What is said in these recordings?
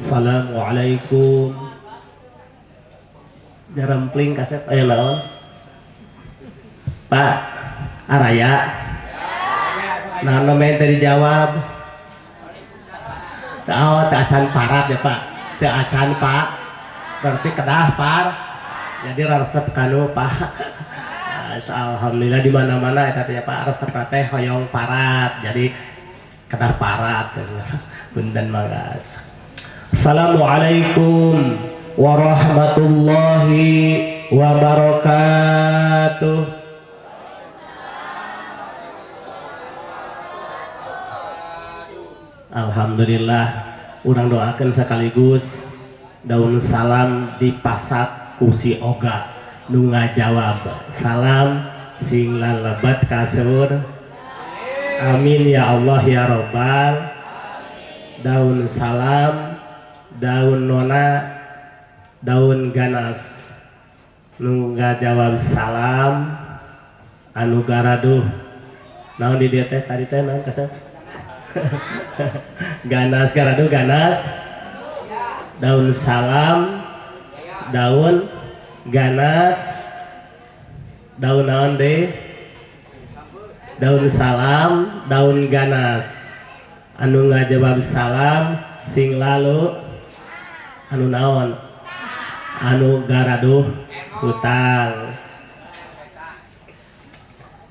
Assalamualaikum. Jarempling kaset aya naon? Pak, araya. Nah, namanya tadi dijawab. Oh, teu acan parat ya, Pak. Teu acan, Pak. Berarti kedah par. Jadi resep kanu, Pak. Alhamdulillah di mana-mana eta teh ya, Pak, resep teh hoyong parat. Jadi kedah parat. Punten, mangga. Assalamualaikum warahmatullahi wabarakatuh. Alhamdulillah, urang doakan sekaligus daun salam dipasak ku si oga nu ngajawab salam sing lalebat kasur. Amin ya Allah ya Robbal. Daun salam, daun nona, daun ganas nu ngajawab salam anu garaduh naon di dieu teh tadi teh naon kasep ganas, garaduh ganas, daun salam, daun ganas, daun naon deh, daun salam, daun ganas anu ngajawab salam sing lalu anu naon anu garaduh hutang.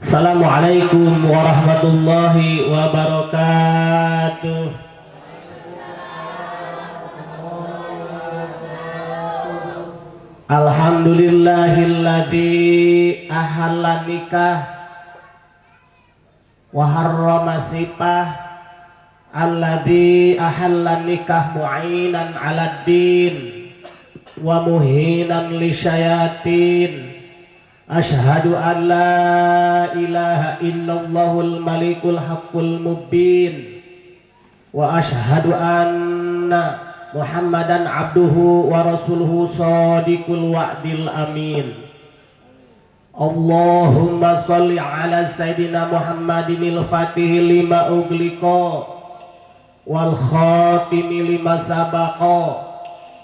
Assalamualaikum warahmatullahi wabarakatuh. Alhamdulillahilladzi ahalla nikah wa harrama sifah, alladzi ahalla nikah mu'inan 'alad din wa muhinan lisyayatin. Asyhadu an la ilaha illallahul malikul haqqul mubin wa asyhadu anna Muhammadan abduhu wa rasuluhu sadiqul wa'dil amin. Allahumma sholli ala sayyidina Muhammadinil fatihi lima ugliqa wal khatimi lima sabaqa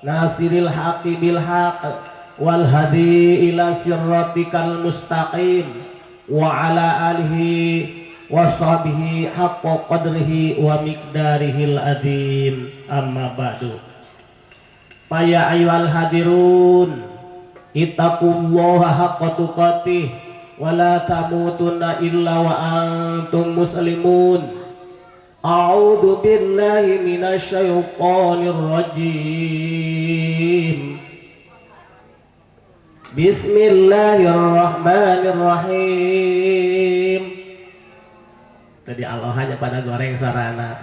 nasiril haqqi bil haqq wal hadi ila siratikal mustaqim wa ala alihi wa sahbihi haqqa qadrihi wa miqdarihil azim. Amma ba'du. Faya ayyuhal hadirun, ittaqullaha haqqa tuqatih wa la tamutunna illa wa antum muslimun. A'udzu billahi minasyaitonir rajim. Bismillahirrahmanirrahim. Tadi Allah hanya pada goreng sarana.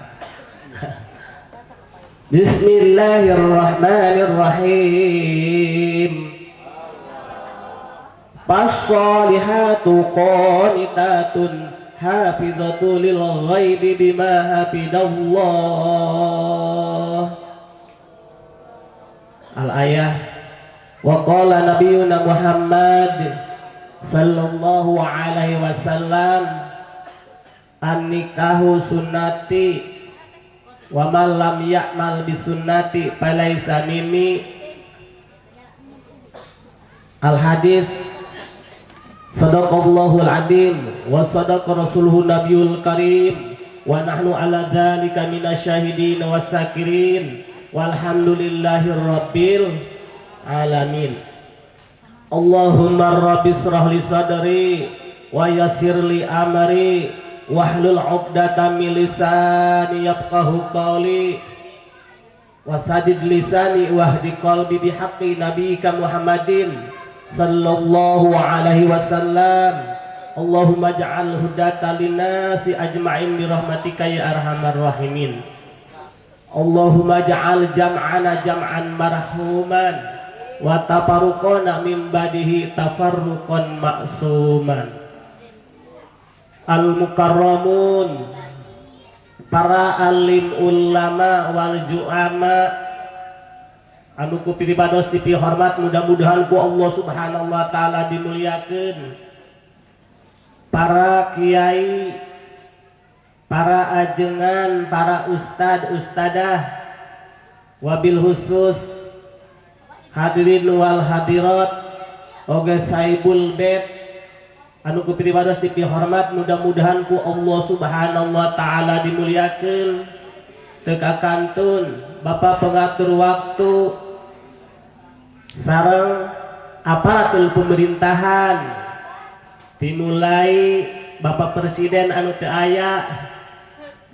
Bismillahirrahmanirrahim. Fassolihatu qanitatun hafizatu lil ghaibi bima hafidallah. Al-ayah. Wa qala nabiyuna Muhammad sallallahu alaihi wasallam, an-nikahu sunnati wa man lam ya'mal bisunnati falaisa minni. Al hadis. Sadaqallahul azim wa sadaqa rasuluhu nabiyul karim wa nahnu ala dzalika minasyahidin wasakirin walhamdulillahi rabbil alamin. Allahumma rabbi israh li sadri wa yassir li amri wahlul 'uqdatam min lisani yafqahu qawli wasadid lisani wahdi qalbi bihaqqi nabiyyika Muhammadin sallallahu alaihi wasallam. Allahumma ij'al hudata linnasi ajma'in bi rahmatika ya arhamar rahimin. Allahumma ij'al jam'ana jam'an marhuman wa tafarruqana min ba'dihi tafarruqan ma'suman. Al mukarramun, para alim ulama wal ju'ama anu ku piribados dipihormat, mudah-mudahan ku Allah Subhanahu wa taala dimuliakeun. Para kiai, para ajengan, para ustad ustadah, Wabil khusus hadirin wal hadirat oge sahibul bait anu ku pribados dipihormat, mudah-mudahan ku Allah Subhanahu wa taala dimuliakeun. Teu kakantun Bapak pengatur waktu sareng aparatur pemerintahan, dimulai Bapak Presiden anu teu aya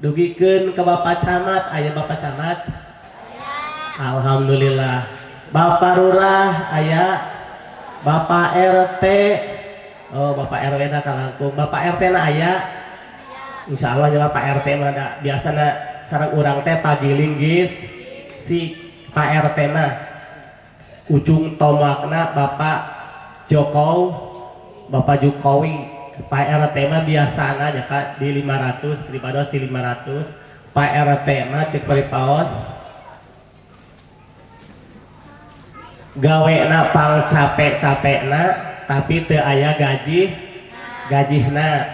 dugikeun ke Bapak Camat. Aya Bapak Camat? Alhamdulillah. Bapak Lurah aya? Bapak RT? Oh, Bapak RW na kalangkung. Bapak RT na aya? Insya Allah ya. Bapak RT mah da biasana sareng urang teh pagiling geus si Pak RT na ujung tombakna Bapak Jokowi, Bapak Jokowi. Pak RT mah biasana nya, Pak, di 500 pribados di 500. Pak RT mah cek paos gawena pang capek-capekna, tapi teu aya gaji gajihna.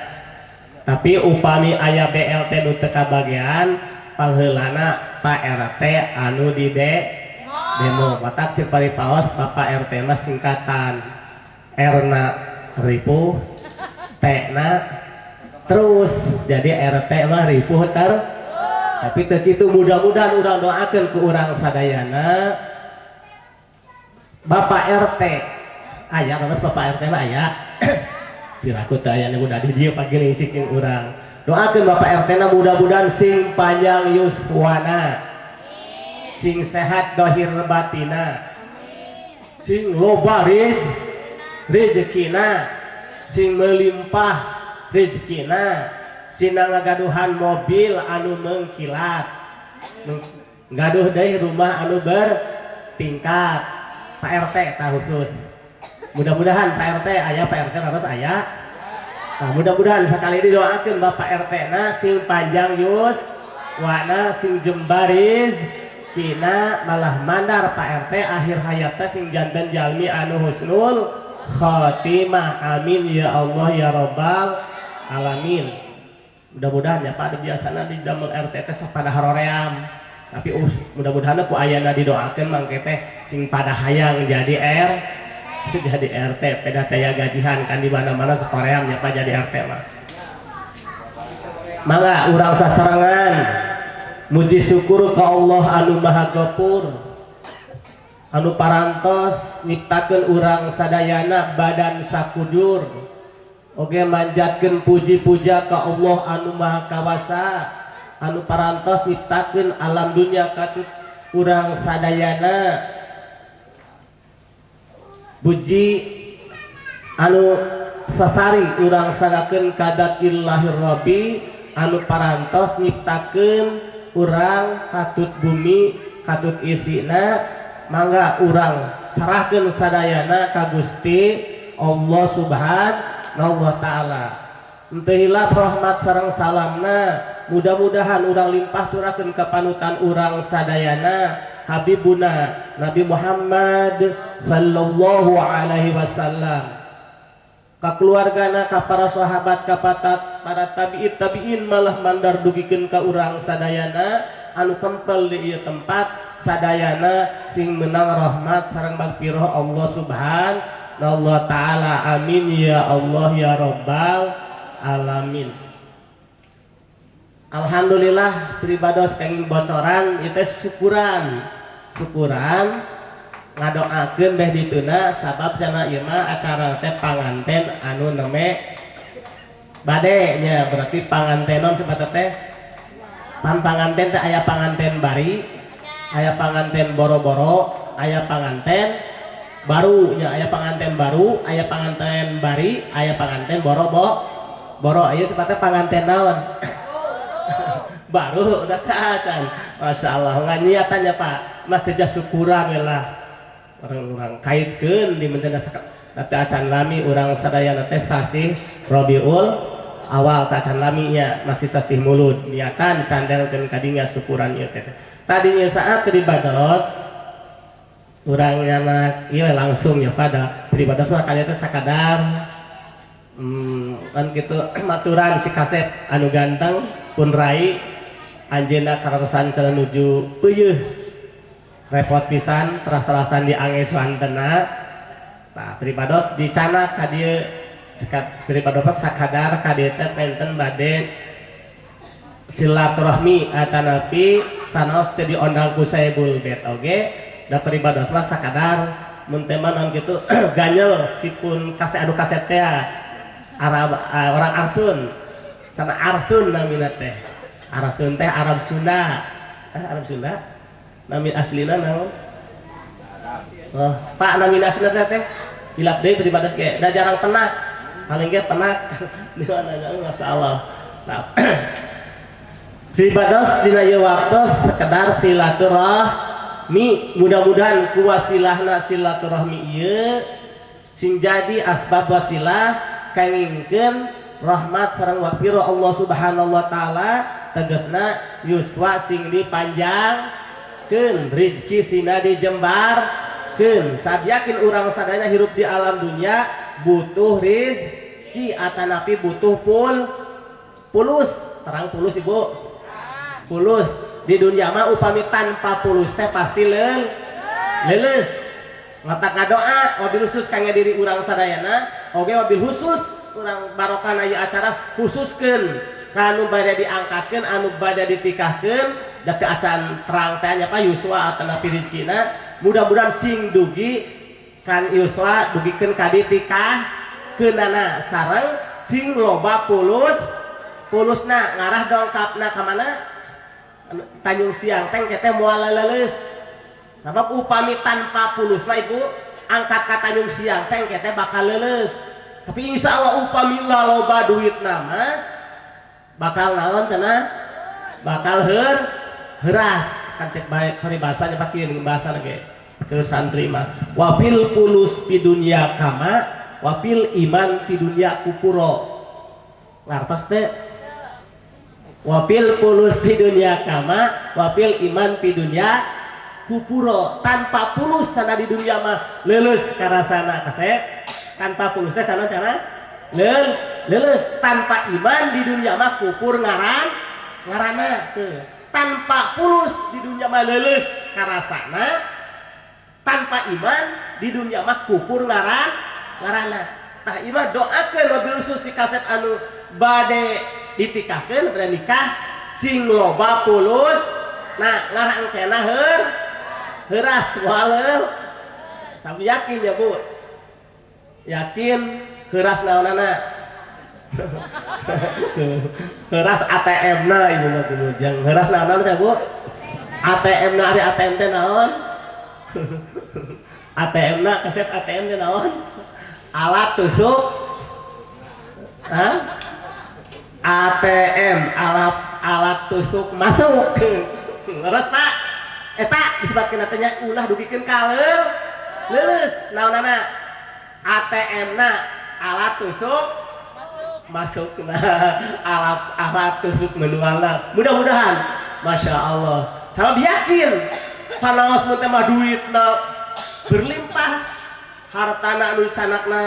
Tapi upami aya BLT nu teu kabagian, pangheulana Pak RT anu di demo. Matak cek paos Bapak RT mah singkatan R na ripuh, T na terus, jadi RT mah ripuh ter. Tapi teu kitu, mudah-mudahan urang doakeun ku urang sadayana. Bapak RT aya? Bagus, Bapak RT mah aya. Piraku teu aya nu udah di dieu pagiling sing urang doakeun Bapak RT na mudah-mudahan sing panjang yuswana, sing sehat dohir batina, sing loba rezekina, sing melimpah rezekina, sing ngagaduhan mobil anu mengkilat, gaduh deui rumah anu bertingkat. Pak RT tah khusus, mudah-mudahan Pak RT aya. Pak RT harus aya. Nah, mudah-mudahan sekali ini doakan Bapak RT na sing panjang yuswana, sing jembar rezekina, malah mandar Pak RT akhir hayatna sing janten jalmi anu husnul khotimah. Amin ya Allah ya robbal alamin. Mudah-mudahan ya, Pak. Ada biasana di damel RT teh sok pada haroream, tapi mudah-mudahan ku ayana didoakeun mangke teh sing pada hayang jadi RT peda teh ya gajihan kan di mana-mana sakoream nya, Pak, jadi RT mah. Mangga urang sasarengan muji syukur ka Allah anu Maha Gapur, anu parantos nyiptakeun urang sadayana badan sakujur. Oge manjatkeun puji puja ka Allah anu Maha Kawasa, anu parantos nyiptakeun alam dunia katut urang sadayana. Puji anu sasari urang sanggakeun ka dzatillahir rabbi, anu parantos nyiptakeun urang katut bumi katut isina. Mangga urang serahkeun sadayana ka Gusti Allah Subhanahu wa taala. Henteu hilap rahmat sareng salamna mudah-mudahan urang limpah curahkeun ka panutan urang sadayana, Habibuna Nabi Muhammad sallallahu alaihi wasallam, ka keluargana, ka para sahabat, ka para tabi'in tabi'in, malah mandar dugikeun ka urang sadayana anu kempel di ieu tempat sadayana sing menang rahmat sareng magfirah Allah Subhanahu wa taala. Amin ya Allah ya robbal alamin. Alhamdulillah, pribados kenging bocoran itu syukuran syukuran ngadoakeun beh dituna, sabab cenah ieu mah acara teh panganten anu neme bade nya, berarti pangantenon sebab teh pan panganten teh aya panganten bari, aya panganten boro-boro, aya panganten baru nya. Aya panganten baru, aya panganten bari, aya panganten boro-bo boro. Aya sepatnya panganten naon? Baru udah kacan. Masya Allah, nggak niatannya, Pak, masih syukuran lah orang-orang kaitkeun di mentena nanti acan lami urang sadayana teh sasih Rabiul Awal, teh acan laminya, masih sasih Mulud, niatan candelkeun kadinya syukuran ieu teh. Tadinya saat pribados urang nyana ieu langsung ya pada pribados mah kalian teh sakadar kan gitu maturan si kasep anu ganteng pun rai anjeunna karasan nuju peuyeih. Repot pisan teras-terasan diangge suantena. Nah, pribados dicandak ka dieu pribados sakadar ka dieu teh penten bade silaturahmi atanapi sanaos teu diondang ku Saibul Bet oge, da pribados mah sakadar mun teh mah naon kitu ganyel sipun kasep anu kasep teh Arab, orang Arsun sana, Arsun namina teh. Arsun teh Arab Sunda, ah, Arab Sunda nami aslina naon? Oh, Pak, nami aslina teh hilap deui pribados ge da jarang penak, paling ge penak di mana. Masya Allah. Nah, pribados dina ieu waktu sekedar silaturahmi, mudah-mudahan ku wasilahna silaturahmi ieu sing jadi asbab wasilah kengingkeun rahmat sareng wapiro Allah Subhanahu wa taala, tegasna yuswa sing dipanjangkeun, rizki sina dijembarkeun. Sad yakin urang sadaya hirup di alam dunia butuh rizki atanapi butuh pulus. Terang pulus, Ibu? Pulus di dunia mah upami tanpa pulus teh pasti leuleus. Matak ngadoa wabil khusus kangge diri urang sadayana oge, wabil khusus urang barokah ieu acara khususkeun kanu bade diangkatkeun, anu bade ditikahkeun, da teu acan terang teh nya, Pak, yuswa atanapi rizkina. Mudah-mudahan sing dugi kan yuswa dugikeun ka ditikahkeunana sareng sing loba pulus pulusna ngarah dongkapna ka mana? Tanjung Siang teh teh moal leuleus, sabab upami tanpa pulus mah, Ibu, angkat ka Tanjung Siang teh teh bakal leuleus. Tapi insya Allah upami loba duit nama bakal naon cenah, bakal heuras kan cek baik peribahasanya pakai bahasa lagi terus santri mah wafil pulus pidunya kama wafil iman pidunya kupuro. Ngartos teh? Wafil pulus pidunya kama wafil iman pidunya kupuro. Tanpa pulus sana di dunia mah leuleus karasana, kasep. Tanpa pulus teh sana cara leuleus. Tanpa iman di dunia mah kupur ngarana tuh. Tanpa pulus di dunia mah leuleus karasana, tanpa iman di dunia mah kupur ngarana. Tah, ieu mah doakeun wabil khusus si kasep anu bade ditikahkeun, bade nikah, sing loba pulus. Nah, ngarah engkena heuras moal. Sami yakin ya, Bu? Yakin heuras naonana? Heuras ATM na ibu mah kumujang. Heuras naonana teh, Bu? ATM na. Ari ATM teh naon? ATM na, kasep, ATM teh naon? Alat tusuk. Hah? ATM alat tusuk masuk. Leres, Pak? Eta disebutkeun teh nya ulah dugikeun ka leuleus. Naonana? ATM na alat tusuk masuk. Nah, alat alat tusuk manualna. Mudah-mudahan, masya Allah, sama yakin sanaos mun teh mah duitna berlimpah, hartana anu sanakna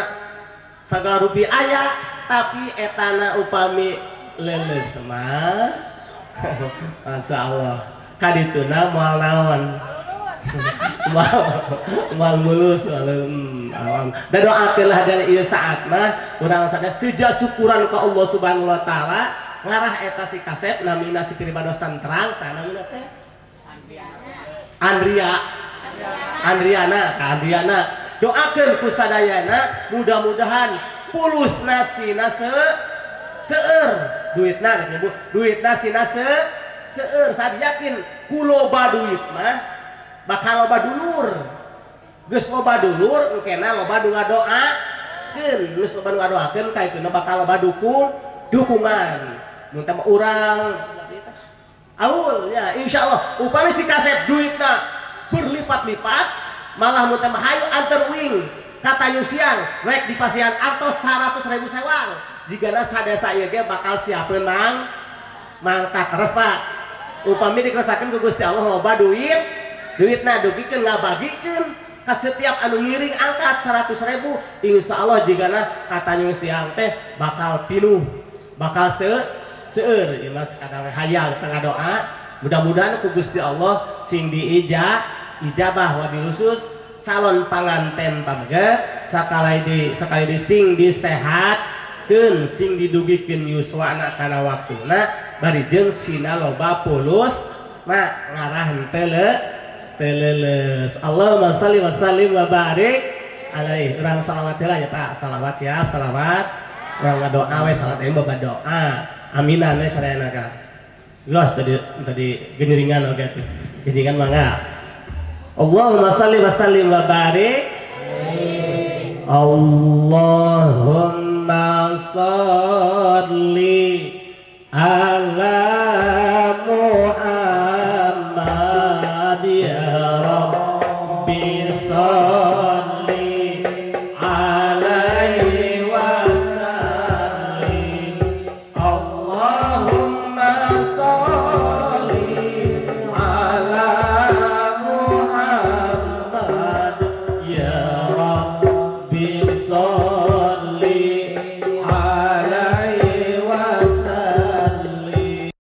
sagala rupi aya, tapi etana upami leuleus mah, masya Allah, kadituna moal naon, moal moal mulus moal alam. Dan doakeunlah dari ieu saat mah urang sadaya sejak syukuran ka Allah Subhanahu wa taala ngarah eta si kasep namina si pribados terang sana namina teh Andria, Andriana. Ka Andriana doakeun ku sadayana, mudah-mudahan pulus sina seueur duitna gitu, Bu, duitna sina seueur. Sabi yakin ku loba duit mah bakal loba dulur. Geus loba dulur, engkena loba nu ngadoakeun. Geus loba nu ngadoakeun, kaituna bakal loba dukungan mun teh urang aul ya. Insyaallah upami si kasep duitna berlipat-lipat, malah mun teh hayu anter uing ka Tanjung Siang rek dipasihan artos 100 ribu sewang, jigana sadesa ieu ge bakal siapeun mangkat terus, Pak. Upami dikeresakeun ku Gusti Allah loba duitna dugikeun ngabagikeun ka setiap anu ngiring angkat 100 ribu, insya Allah jigana ka Tanjung Siang teh bakal pinuh, bakal seueur. Ieu mah sakadar hayal tengah doa, mudah-mudahan ku Gusti Allah sing. ijabah. Wabil khusus calon panganten pameget, sakali di sing disehatkeun, sing didugikeun yuswana kana waktuna, bari jeung sina loba pulus. Nah, ngarah henteu teu leuleus. Allahumma shalli wa sallim wa barik alaihi. Urang salawat heula ya, Pak. Salawat, siap salawat. Urang ngadoa we, salat ieu doa. Aminan we sadayana ka. Geus tadi tadi genjeringan, oke tuh. Genjeringan mangga. Allahumma shalli wa sallim wa barik. Allahumma shalli ala Muhammad, ya Rabbi shalli alaihi wa sallim. Allahumma shalli ala Muhammad, ya Rabbi shalli alaihi wa sallim.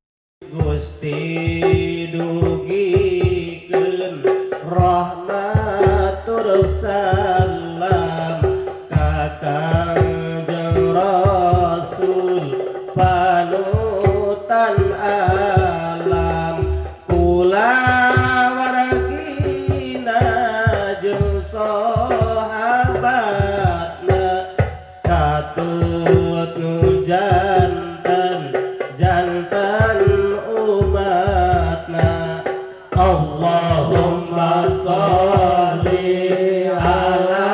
Gusti, dugikeun rahmatur salam ka Kangjeng Rasul panutan alam, kula wargina jeung sahabatna, katut nu janten janten umatna. Allahumma sholli ala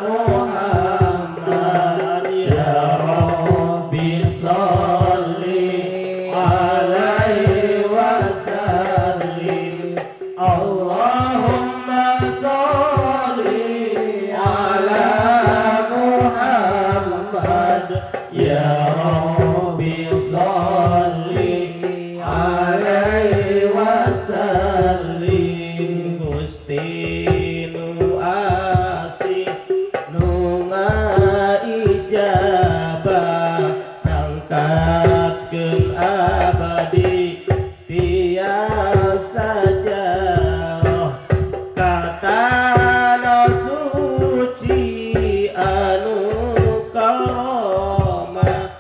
Muhammad, ya Rabbi sholli alaihi wa sallim. Allahumma sholli ala Muhammad, ya Rabbi sholli alaihi wa sallim. Gusti nu asih nu ngaijabah, angkatkeun abadi tiasa jauh ka tanah suci anu karomah,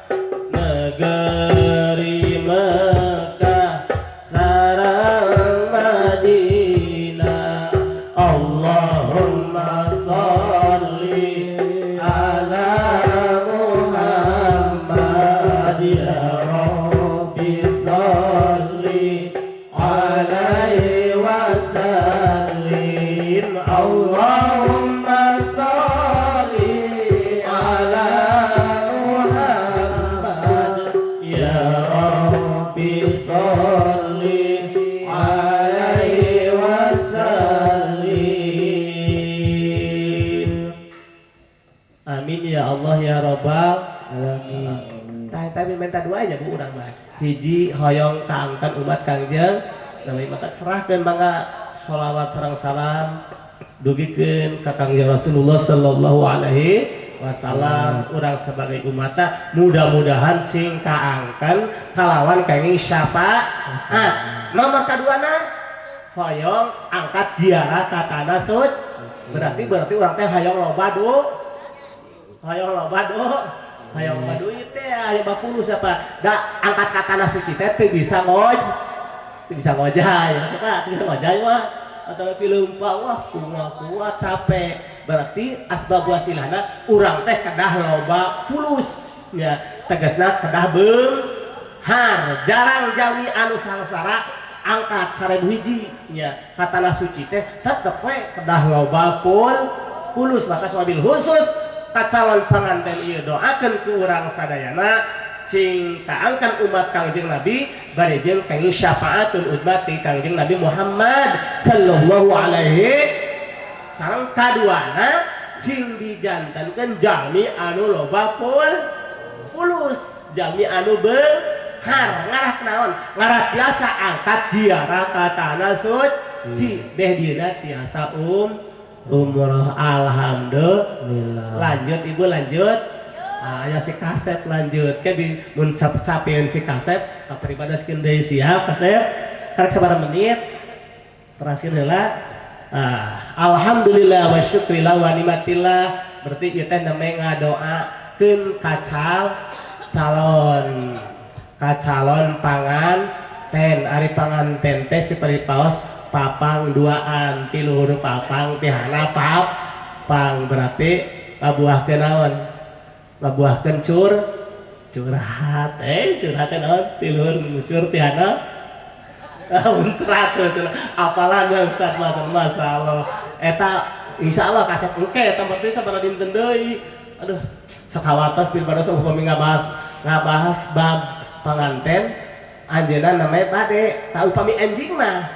negeri Mekah sareng Madinah. Allahumma sholli ala Muhammad, ya Rabbi sholli alaihi wa sallim. Allahumma sholli ala Muhammad, ya Rabbi sholli alaihi wa sallim. Amin ya Allah ya Rabbal Alamin. Tah, tapi minta doa nya, Bu, urang mah. Hiji, hoyong kaangkan umat Kangjeng Nabi, maka serahkeun mangga sholawat sareng salam dugikeun ka Kangjeng Rasulullah sallallahu alaihi wasallam. Urang sebagai umatna mudah-mudahan sing kaangkan kalawan kenging syafaat. Nomor kaduana, hoyong angkat ziarah ka tanah suci. Berarti berarti urang teh hoyong loba do, hoyong loba do, hoyong loba duit teh, aya 50 siapa da angkat ka tanah suci teh teu bisa ngoj, teu bisa ngojay siapa, teu bisa ngojay mah atau leumpang, wah, kuat kuat capek. Berarti asbab wasilahna urang teh kedah loba pulus nya, tegasna kedah beunghar. Jarang jalmi anu sangsara angkat 1000 hiji nya ka tanah suci teh, tetep we kedah loba pulus. Maka wabil khusus ka calon pengantin ieu, doakeun ku urang sadayana sing kaangkan umat Kangjeng Nabi, bari jeung kenging syafaatul umat ti Kangjeng Nabi Muhammad sallallahu alaihi. Sareng kaduana, sing dijantankeun jalmi anu loba pulus, jalmi anu beunghar, ngarah naon, ngarah tiasa angkat ziarah ka tanah suci, beh dieuna tiasa umroh. Alhamdulillah. Lanjut, Ibu, lanjut. Ah, aya si kasep, lanjut ke di mun cap-capeun si kasep kapribadaskeun deui. Siap, kasep? Karek sabaraha menit, teraskeun heula. Ah, alhamdulillah wa syukrillah wa nimatillah, berarti ieu teh namanya ngadoakeun ka calon panganten. Ari panganten teh cepat paos papang duaan, ti luhur papang, ti handap papang, berarti ngabuahkeun naon? Ngabuahkeun curhat. Curhat naon? Ti luhur ngucur, ti handap muncrat. Apalah Ustaz mah, masyaallah. Eta insyaallah kasep engke eta, berarti sabaraha dinten deui. Aduh, sakawatos bil pada upami ngabahas bab panganten anjeunna namanya bade tah. Upami enjing mah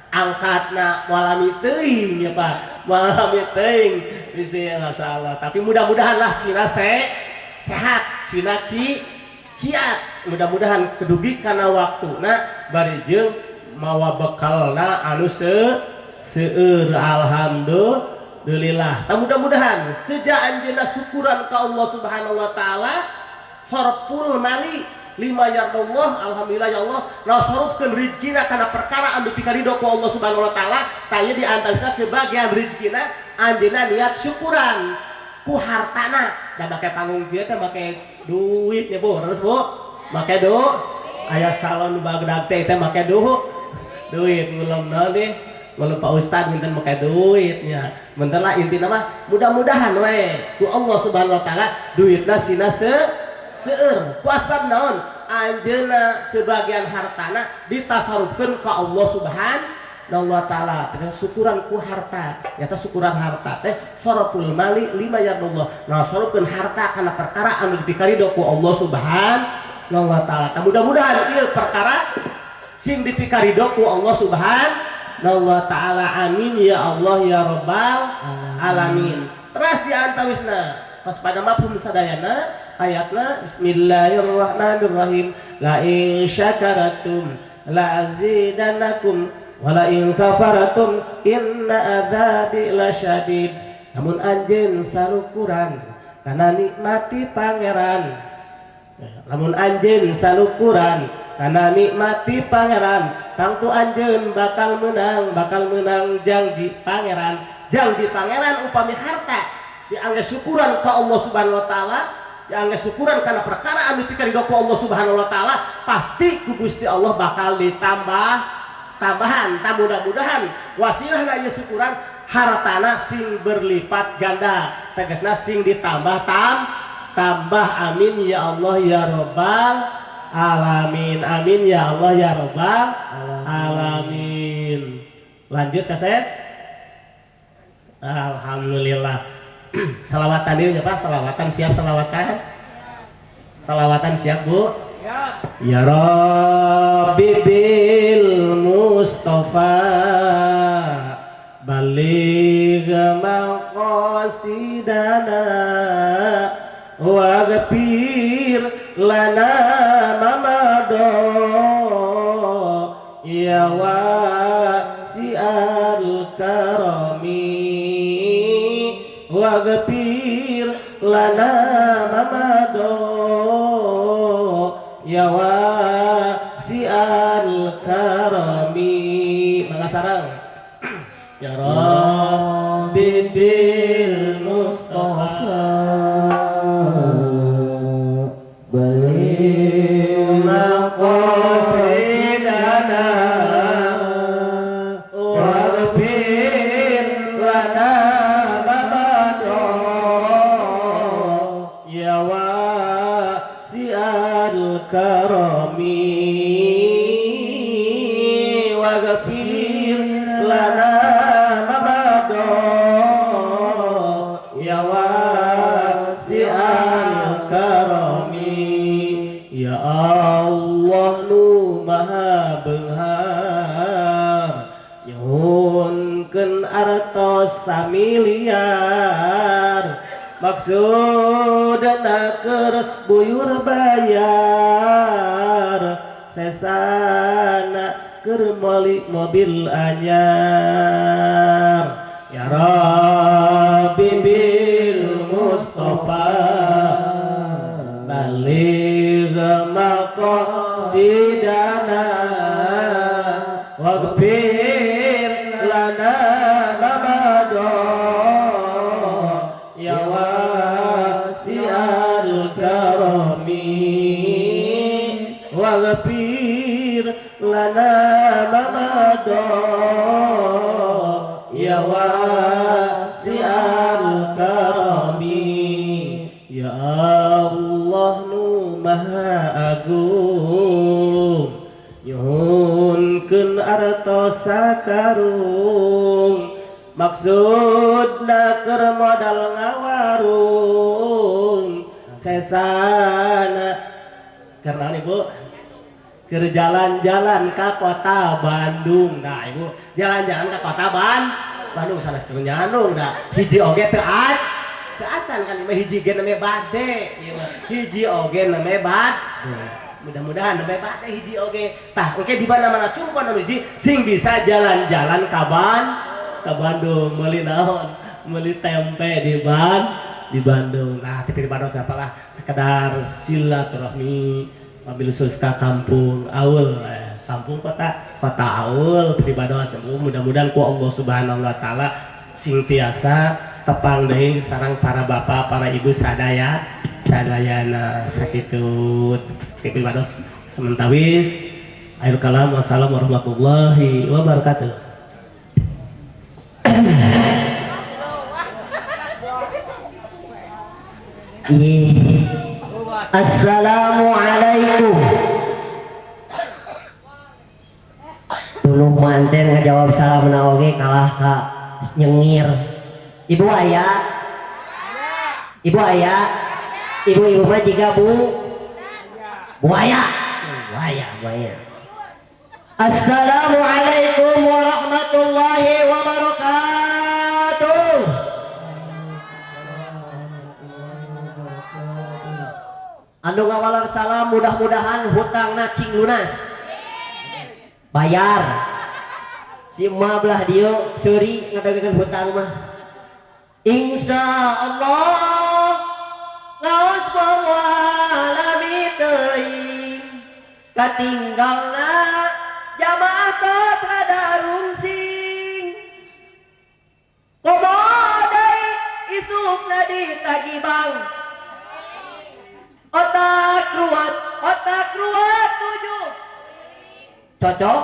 angkatna walami teuing ya Pak, walami teuing bisi, masyaallah. Tapi mudah-mudahan lah sina sehat, sina kiat, mudah-mudahan kedugi kana waktuna bari jeung mawa bekalna anu seueur. Alhamdulillah. Nah, mudah-mudahan sejak anjeunna syukuran ka Allah Subhanahu wa taala, sorful mali lima yardallah, alhamdulillah ya Allah, nasarufkeun rizkina kana perkara anu dipikarido ku Allah Subhanahu wa taala. Tah, ieu di antarana sebagian rizkina anjeunna niat syukuran ku hartana da make panggung kieu teh make duit ya, Bu. Terus, Bu, make aya salon bagdag teh teh make duit, ngulem naon deh, ngulem Pak Ustad minten make duitnya. Bentar lah, intina mah mudah-mudahan we ku Allah Subhanahu wa taala duitna sina seueur ku asbab naon? Anjeunna sebagian hartana ditasarufkeun ka Allah Subhanahu wa taala. Terus syukuran ku harta nyata, syukuran harta teh soroful mali lima yardallah, nah sorofkeun harta kana perkara anu dipikarido ku Allah Subhanahu wa taala. Nah, mudah-mudahan ieu perkara sing dipikarido ku Allah Subhanahu wa taala. Amin ya Allah ya rabbal alamin. Terus di antawisna pas pada mafhum sadayana ayatna, bismillahirrahmanirrahim, la in syakaratum la azidannakum wa la in kafartum inna adzabi lasyadid. Namun anjeun salukuran kana nikmati Pangeran, lamun anjeun salukuran kana nikmati Pangeran, tangtu anjeun bakal menang janji Pangeran. Janji Pangeran upami harta diangge syukuran ka Allah Subhanahu wa taala, diangge syukuran karena perkara anu dipikarido ku Allah Subhanahu wa taala, pasti ku Gusti Allah bakal ditambah tambahan. Tak mudah-mudahan wasilahna ieu syukuran hartana sing berlipat ganda, tegasna sing ditambah tambah. Amin ya Allah ya robbal alamin. Amin ya Allah ya robbal alamin. Lanjut ke saya. Alhamdulillah. Salawatan dulu ya, Pak. Salawatan siap? Salawatan, salawatan siap, Bu? Ya Rabbi bil Mustafa baligh maqasidana waghfir lana ma madha ya wasi'al karami, waghfir lana ma madha ya wasi'al karami. Mangga sareng. Ya Rabbi bil Mustafa baligh maqasidana waghfir lana ma madha ya wasi'al karami, waghfir lana ma madha ya wasi'al karami. Ya Allah nu maha beunghar, nyuhunkeun artos samiliar, maksudna keur buyur bayar, sesana keur meuli mobil anyar. Ya Rabbi bil Mustafa baligh maqasidana waghfir lana ma Sakarung maksudna keur modal ngawarung sesana keur naon, Ibu? Keur jalan-jalan ka kota Bandung. Nah, Ibu, jalan-jalan ke kota Bandung sanes keur nyandung da hiji oge teu teu acan kan ieu, hiji ge namanya bade ieu mah, hiji oge namanya bad. Mudah-mudahan namanya bade hiji oge. Tah, engke di mana-mana curupan anu hiji sing bisa jalan-jalan ka Bandung, meuli naon, meuli tempe di Bandung. Nah, tapi di Bandung siapalah sekedar silaturahmi wabil khusus ka kampung Aul, kampung kota kota Aul pribados. Mudah-mudahan ku Allah Subhanahu wa taala sing tiasa tepang deui sareng para bapak, para ibu sadaya sadayana. Sakitu pribados samentawis. Akhir kalam, wassalamu warahmatullahi wabarakatuh. Iya. Assalamualaikum. Tuluh manten ngajawab salam na oge kalah ka nyengir. Ibu aya? Ibu aya? Ibu-ibu mah jiga bu? Buaya. Buaya, buaya. Assalamualaikum warahmatullahi wabarakatuh. Anu ngawalar salam, mudah-mudahan hutangna cing lunas. Bayar. Si emak belah dieu seuri ngadagangkeun hutang mah. Insya Allah ngaos bawa lami teuing katinggalna jamaah tos rada rungsing, komo deui isukna ditagih bang, otak ruat tujuh cocok,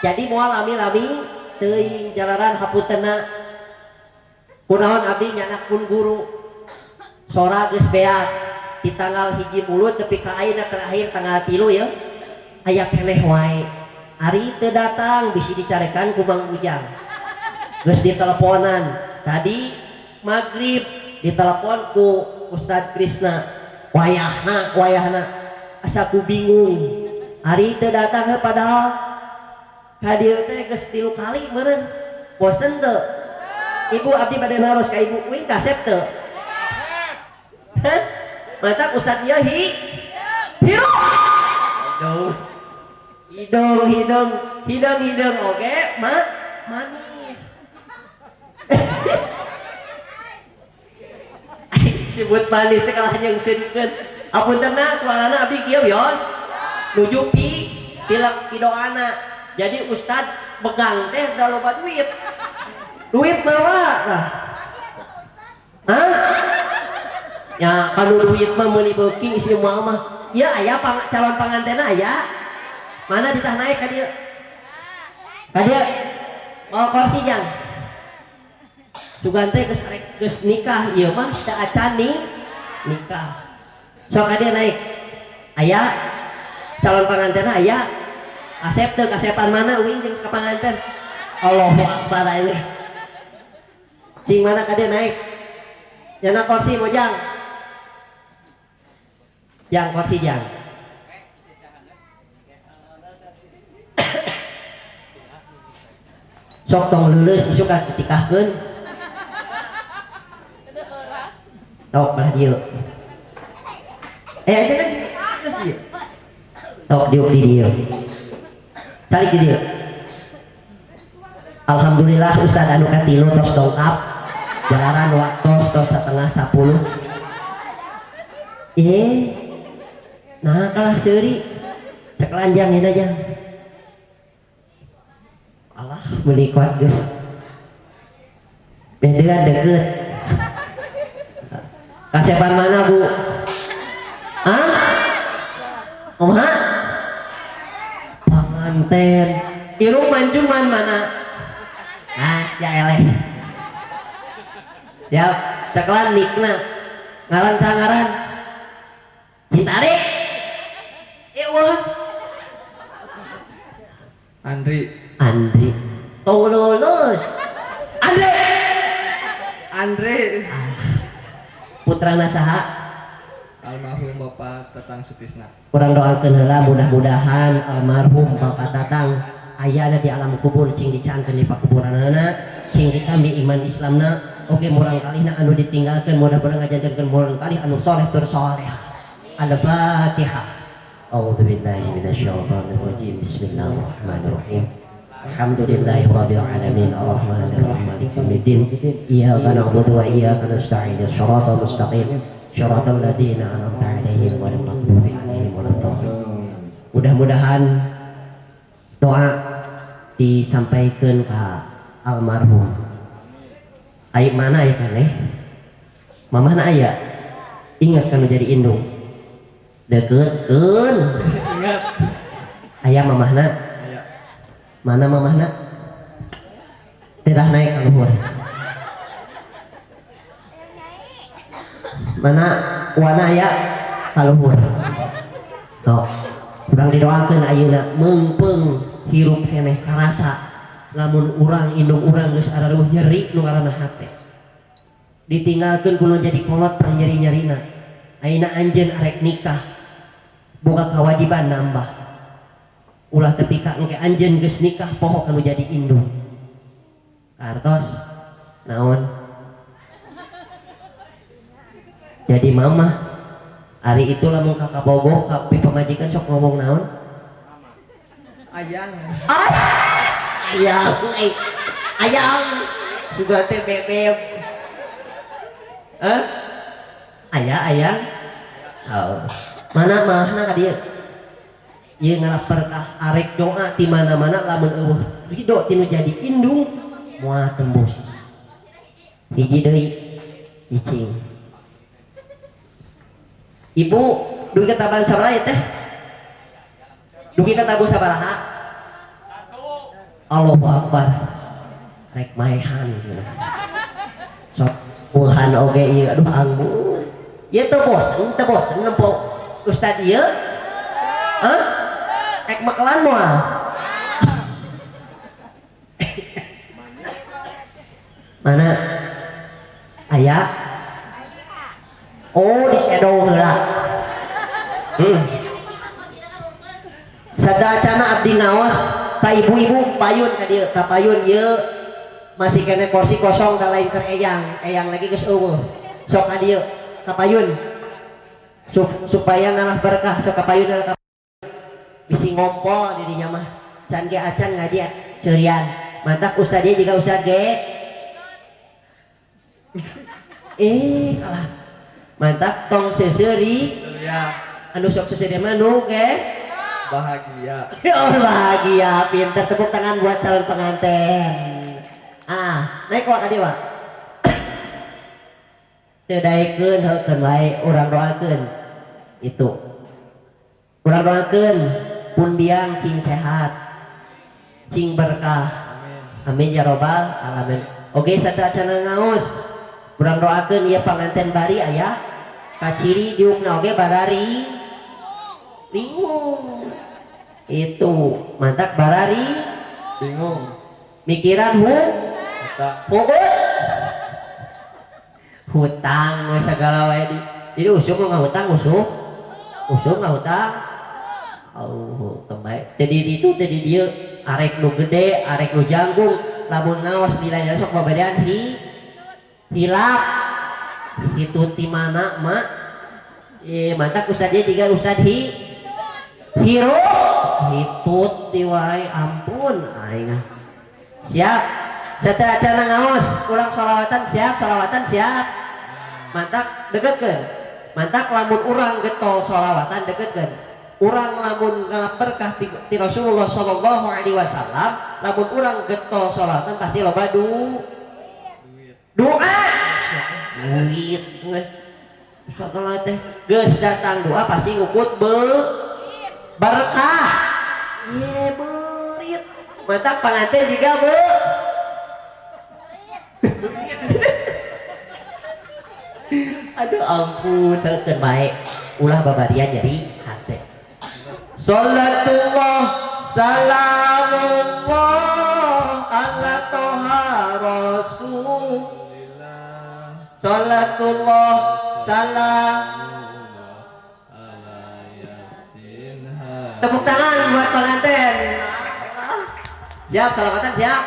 jadi moal lami-lami teuing jalaran. Hapuntenna, kunaon abdi nyanak pun guru sora geus beak di tanggal 1 Mulud tepi ka ayeuna terakhir tanggal 3 ya, aya keneh wae ari teu datang, bisi dicarekan ku Mang Ujang. Geus diteleponan tadi maghrib, ditelepon ku Ustad Krisna, wayahna wayahna, asa ku bingung ari teu datang heuh, padahal ka dieu teh geus 3 kali meureun. Bosen teu, Ibu? Abdi bade naros ka Ibu, uing kasep teu? Hah? Mantap Ustad ieu hi hirup hidung hidung hidung hidung hidung oge ma manis. Sebut manis teh kalah nyeungseunkeun. Apuntenna, suarana abdi kieu wios nuju pi pilek pidoana. Jadi ustad begang teh da loba duit, duit mawa lah. Hah? Ya kanu duit mah meuli beuki si moal mah. Ieu aya calon pangantena aya? Mana ditah naik ka dieu? Ka dieu. Mau kursi jang. Sugan teh geus arek geus nikah ieu mah, teu acan nih nikah. Sok ka dieu naik. Aya calon pangantena aya? Asep teu, kasepan mana uing jeung ka panganten? Allahu akbar ayeuna. Cing mana ka dieu naik? Nyana kursi mojang. Jang kursi jang. Sok tong leuleus isuk ka ditikahkeun. Tok belah dieu. Aja kan geus dieu. Tok diuk di dieu. Calik di dieu. Alhamdulillah Ustad anu katilu tos dongkap. Jalanan waktos tos 9.30. Nah kalah seuri. Cek lanjang ini aja. Allah meuni kuat geus. Bedean deket. Kasepan mana, Bu? Hah? Kumaha? Panganten. Irung mancungan mana? Nah, sia eleh. Siap, ceklan nikna. Ngaran sangaran. Citarik. Iwan. Andri. Andri. Tong lulus. Andri. Andre. Putrana saha? Almarhum Bapak Tatang Sutisna. Urang doakeun heula, mudah-mudahan almarhum Bapak Tatang ayana di alam kubur cing dicaangkeun di pakuburanana, cing ditambi iman Islamna. Oke, murang kalihna anu ditinggalkeun mudah-mudahan ngajantenkeun murang kalih anu soleh tur soleh. Al-Fatihah. A'udzu billahi minasyaitonir rajim. Bismillahirrahmanirrahim. Alhamdulillahi rabbil alamin, arrahmanir rahim, maliki yaumiddin. Iyyaka na'budu wa iyyaka nasta'in. Shiratal mustaqim. Shiratal ladzina an'amta 'alaihim ghairil maghdubi 'alaihim waladdallin. Mudah-mudahan doa disampaikan ke almarhum. Ai mana ya kan eh? Mamahna aya? Ingat kan jadi indung. Deketkeun. Ingat. Aya mamahna? Aya. Mana mamahna? Tidak naik ke luhur. Mana wana aya ka luhur. Tuh. Urang didoakeun ayeuna meungpeung hirup keneh karasa lamun urang indung urang geus araruh nyeri nu ngaranna hate. Ditinggalkeun kulo jadi kolot pang nyeri-nyerina. Ayeuna anjeun arek nikah boga kewajiban nambah. Ulah tepi ka engke anjeun geus nikah poho kanu jadi indung. Kartos naon? Jadi mama ari itu lamun ka kabogoh ka pamajikan sok ngomong naon? Ayang. Ayang, ayang. Suga teh bebeb. Hah? Ayah, ayang. Oh. Mana mahna ka dieu? Ieu ngalap berkah arek doa di mana-mana lamun eueuh ridho tinu jadi indung moal tembus. Hiji deui cicing. Ibu dugi ka taban sabaraha teh? Dugi ka tabu sabaraha? Allahu Akbar. Rek maehan cenah. Sok puhan oge ieu, aduh anggur. Ieu teu bosen nempo ustad ieu? Hah? Rek mekelan moal? Mana? Aya? Oh, di shadow heula. Sadacana abdi ngaos ka ibu-ibu payun ka dieu, ka payun ieu masih kene kursi kosong da lain keur eyang, eyang lagi geus eueuh. Sok ka dieu, ka payun. Supaya ngalah berkah sok ka payun ka bisi ngompol dirinya mah. Can ge acan ngaji ceurian. Mantak ustad ieu jiga ustad ge. Kalah. Mantak tong seuseuri. Ya. Anu sok seuseuri mah nu ge bahagia. Ya Allah, bahagia, pinter, tepuk tangan buat calon pengantin. Ah, naik wak tadi wak. Teu daekeun heukeun wae urang doakeun. Itu. Urang doakeun pun biang cing sehat, cing berkah. Amin. Amin ya robbal alamin. Oke, sateuacanna ngaos. Urang doakeun ieu panganten bari aya kaciri diukna oge barari bingung. Itu mantak barari bingung. Mikiran hu hutang. Hutang we segala wae di. Jadi usum ngahutang usum. Usum ngahutang. Oh, kebaik. Jadi itu jadi dia arek nu gede, arek nu janggung, lamun ngaos nilainya sok babadean hi hilap. Itu ti mana, Mak? Mantak ustad dia tiga ustad hi hirup hitut ti wae ampun aing. Siap. Setelah acara ngaos, kurang sholawatan siap, sholawatan siap. Mantak deketkeun. Mantak lamun urang getol sholawatan deketkeun. Urang lamun ngalap berkah ti Rasulullah sallallahu alaihi wasallam, lamun urang getol sholawatan pasti loba doa. Duit geus. Sagala teh geus datang doa pasti ngukut berkah. Ye beurit. Mantak panganten juga be. Aduh ampun, teu bae. Ulah babarian jadi hate. Salatullah salamullah. Toha Rasul. Salatullah salam. Tepuk tangan buat pengantin. Siap, salawatan siap.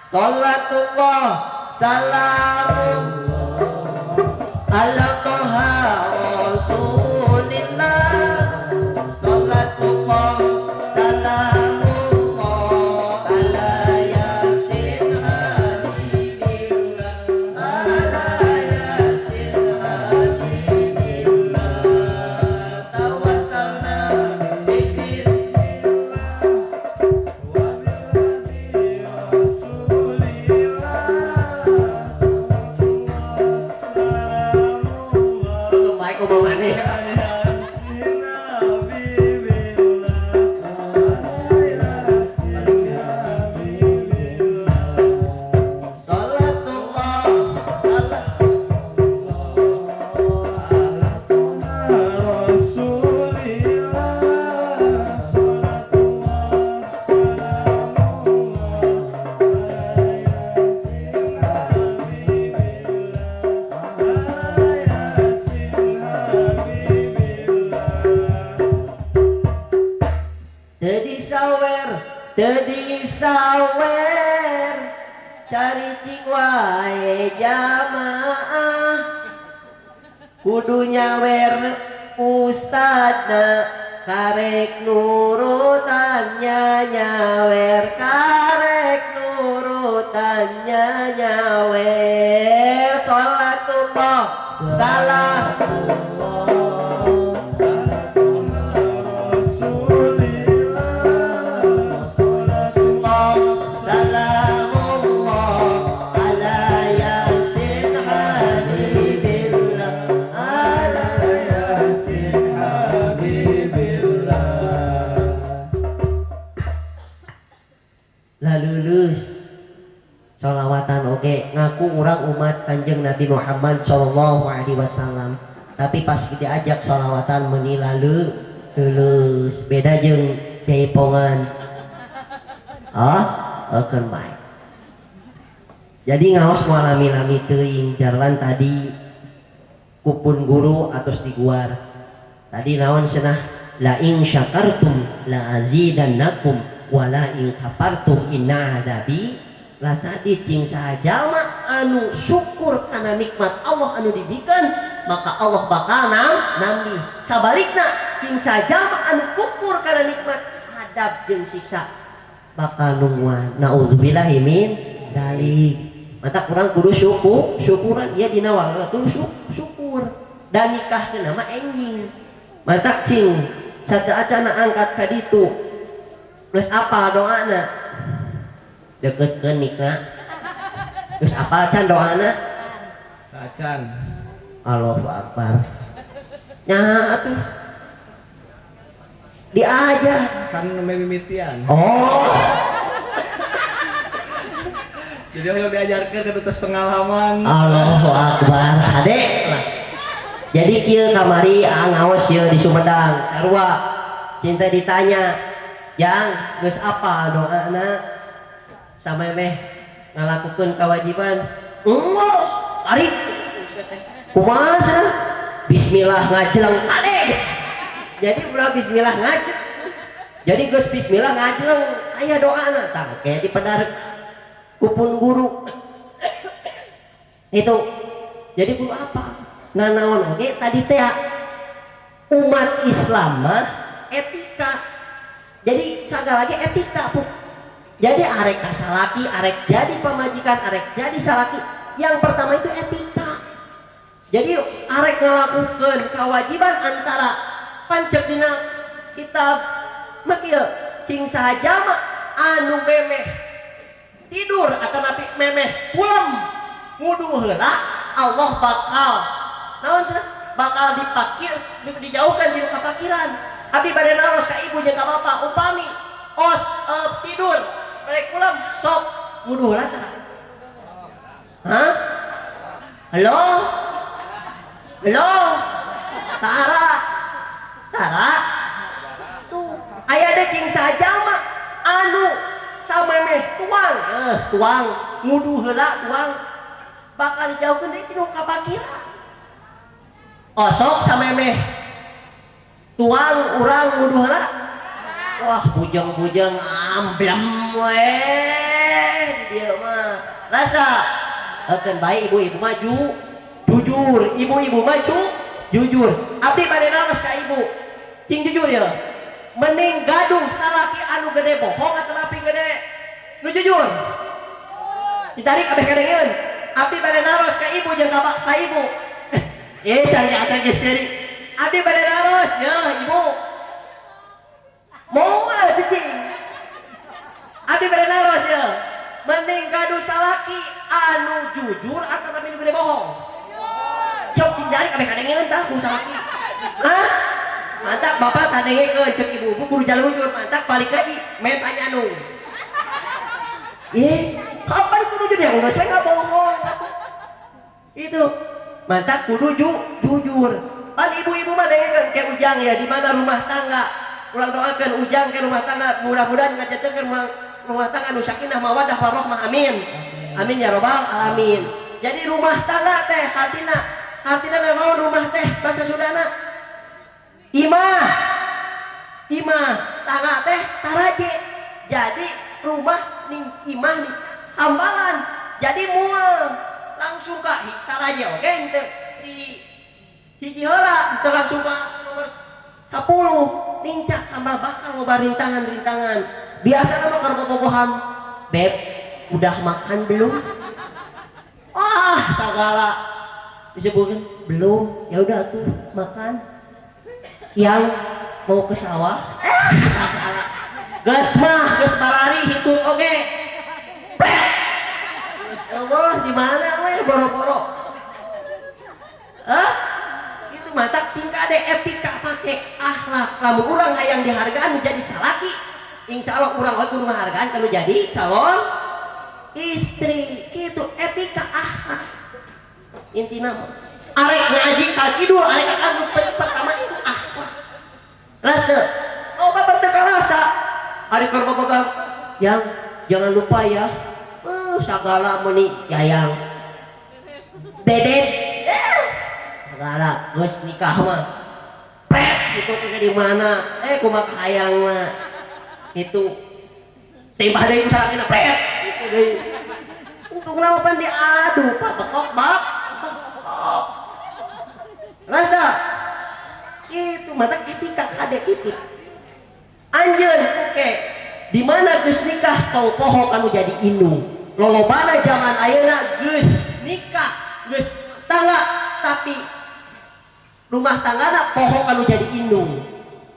Salatullah salam ala Toha Rasulillah. Salatullah salamullah ala Yasin Habibillah, ala Yasin Habibillah. Tawassalna bi bismillah Wa biladi Rasulillah. Salamullah Baik omongannya. Yasin Habibillah. Yasin Habibillah. Salatullah salam Rasulillah. Salatullah salamullah ala Yasin Habibillah, ala Yasin Habibillah. Teu disawer, teu disawer, caricing wae jamaah. Kudu nyawer ustadna, karek nurutannya nyawer, karek nurutannya nyawer. Salatullah salam Rasulillah. Salatullah salamullah ala Yasin Habibillah, ala Yasin Habibillah. Lah lulus sholawatan oge ngaku urang umat Kanjeng Nabi Muhammad Shallallahu Alaihi Wasallam, tapi pas diajak sholawatan meni lalu lulus, beda jeung jaipongan. Ah, akan baik. Jadi ngaos moal lami-lami teuing, jalan tadi kupun guru atos diguar tadi naon cenah, la in syakartum la azidannakum wa la in kafartum inna adabi lasadid. Cing saha jalma anu syukur kana nikmat Allah anu dibikeun, maka Allah bakal nambih. Sabalikna, cing saha jalma anu kufur kana nikmat, adab jeung siksa bakal nungguan, naudzubillahi min dalik. Mata kurang kudu syukur syukuran iya dina waktu syukur dan nikah ke nama enjing. Mata cing sateuacana angkat ka ditu geus apal doana, deketkeun nikna. Geus apal can doana? Acan. Allahu Akbar, nya atuh diajar. Kan mimitian. Oh. Jadi kalau diajarkan ke atas pengalaman. Allahu Akbar, hade lah. Jadi kieu kamari ngaos ieu di Sumedang sarua cinta ditanya, "Jang, geus apa doana samemeh ngalakukeun kewajiban?" "Enggeus, tarik." "Kumaha cenah?" "Bismillah ngajleng." Kade jadi ulah bismillah ngajleng. Jadi geus bismillah ngajleng aya doana tah kayak di pedar kupun guru itu. Jadi guru apa nah naon oke tadi teh umat Islam mah etika. Jadi segala lagi etika bu. Jadi arek kasalaki, arek jadi pamajikan, arek jadi salaki, yang pertama itu etika. Jadi arek ngelakukan kewajiban antara pancek dina kitab mah kieu, cing saha jalma anu memeh tidur atau napi memeh pulang ngudu heula, Allah bakal naon cenah, bakal dipakir, dijauhkan di kapakiran. Abdi bade naros ka ibu jeung ka bapak, upami os tidur balik pulang sok ngudu heula tah? Hah? Halo? Halo? Tara? Tara? Tuh, aya deh cing saha jalma anu samemeh tuang. Tuang, tuang, ngudu heula tuang. Bakal dijauhkeun deui tinu kabakira. Osok samemeh tuang urang ngudu heula. Wah, bujeng-bujeng amblem we di dieu mah. Rasa akan baik ibu-ibu maju jujur, ibu-ibu maju jujur. Abdi bade naros ka ibu. Cing jujur ya. Mending gaduh salaki anu gede bohong atau napi gede nu jujur? Ditarik abeh kadengeun. Abdi bade naros ka ibu jeung ka ibu. Eh, cari atan geus seuri. Abdi bade naros ya, ibu. Moal cicing. Abdi bade naros ya. Mending gaduh salaki anu jujur atau tapi nu gede bohong? Cok cing dari kabeh kadengeun tah ku salaki. Hah? Mantap bapak tadengekeun cek ibu-ibu kudu jalujur, mantap balik lagi menta nyandung. Eh, kapan kudu jujur yang enggak, saya nggak bohong. Itu mantap kudu jujur. Pan ibu-ibu mah dengekeun kayak Ujang ya, di mana rumah tangga. Ulang doakan Ujang ke rumah tangga, mudah-mudahan ngajakeun rumah tangga nu sakinah mawaddah warahmah, amin. Amin ya robbal alamin. Jadi rumah tangga teh hartina, hartina naon rumah teh bahasa Sundana? Imah. Imah, tangga teh taraje. Jadi rumah ning imah nih hambalan. Jadi moal langsung ka taraje oke henteu di hiji heula, henteu langsung ka nomor 10, nincak tambah bakal loba rintangan-rintangan. Biasa mah keur bobogohan, "Beb, udah makan belum?" Ah, segala disebutkan. "Belum." "Ya udah tuh makan." "Yang mau ke sawah?" Eh, segala. Geus mah geus barari hitut oge. Pret. Geus eueuh di mana we boro-boro. Hah? Itu matak tingkah de etika pake akhlak. Lamun urang hayang dihargaan menjadi salaki, insya Allah urang oge kudu ngahargaan kalau jadi calon istri. Gitu etika akhlak. Intina mah arek ngaji ka kidul, arek ka anu pertama itu akhlak. Rasa oh bapak teu karasa ari keur bobogohan, "Yang jangan lupa ya." Segala meuni yayang bebek, eh, segala. Geus nikah mah pret itu ke di mana, eh, kumaha hayang mah itu tembah deui ku salakina, pret itu deui. Untung nama pan diadu, Pak, bekok bak bekok. Rasa itu mata etika kade itu anjeun. Oke, di mana geus nikah tong poho kamu jadi indung. Lolobana zaman ayeuna geus nikah, geus tangga, tapi rumah tanggana poho kanu jadi indung.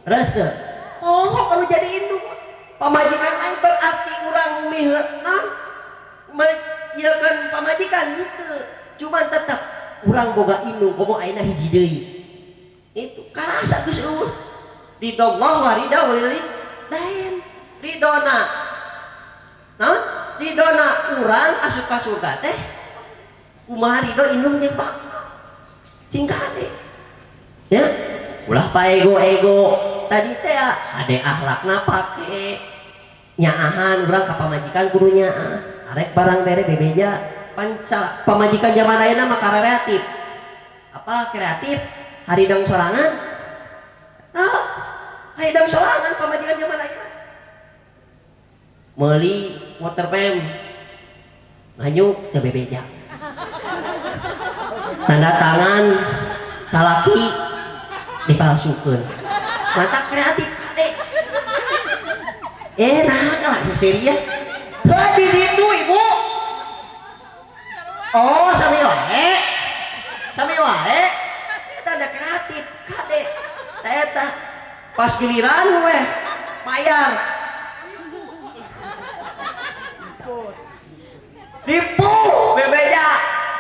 Rasa poho kanu jadi indung pamajikan lain, berarti urang miheuna kan pamajikan itu cuman tetap urang boga indung. Komo ayeuna hiji deui itu karasa geus eueuh ridho Allah wa ridha walidain, ridona naon, ridona urang asup ka surga teh kumaha ridho indung jeung pak. Cing kade ya, ulah pa ego ego tadi teh ya, ade akhlakna pake nyaahan. Urang ka pamajikan kudu nyaah, arek barang bere bebeja. Pan pamajikan zaman ayeuna mah kreatif, apa kreatif, haridang sorangan. Nah, haridang sorangan pamajikan zaman ayeuna meuli water pump nganyuk teu bebeja, tanda tangan salaki dipalsukeun. Mata kreatif kade. Eh, nah lah seseria. Heuh, di ditu ibu. Oh, sami wae, sami wae. Eta ada kreatif kade. Eta pas giliran weh bayar dipu bebeja,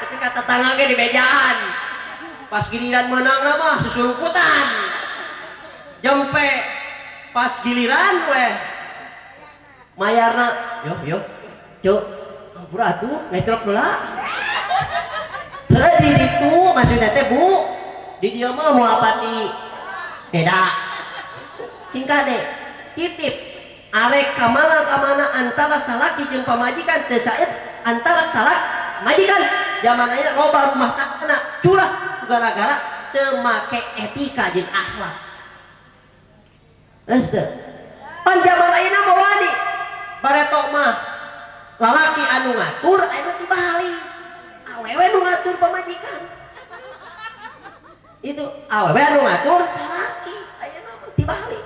tapi kata tetangga ge dibejaan. Pas giliran menang mah susuruputan jempe. Pas giliran weh mayarna, "Yo yo cuk, ampura atuh, ngetrok heula." Heuh, di ditu maksudna teh, Bu. Di dieu mah moal pati beda. Cing kade titip. Arek kamana kamana antara salaki jeung pamajikan teu saet antara salak majikan. Zaman ayeuna loba rumah tangga curah gara-gara teu make etika jeung akhlak. Geus teu? Pan zaman ayeuna mah wani bareto mah lalaki anu ngatur, ayeuna dibalik awewe nu ngatur pamajikan. Itu awewe anu ngatur salaki, ayeuna mah dibalik.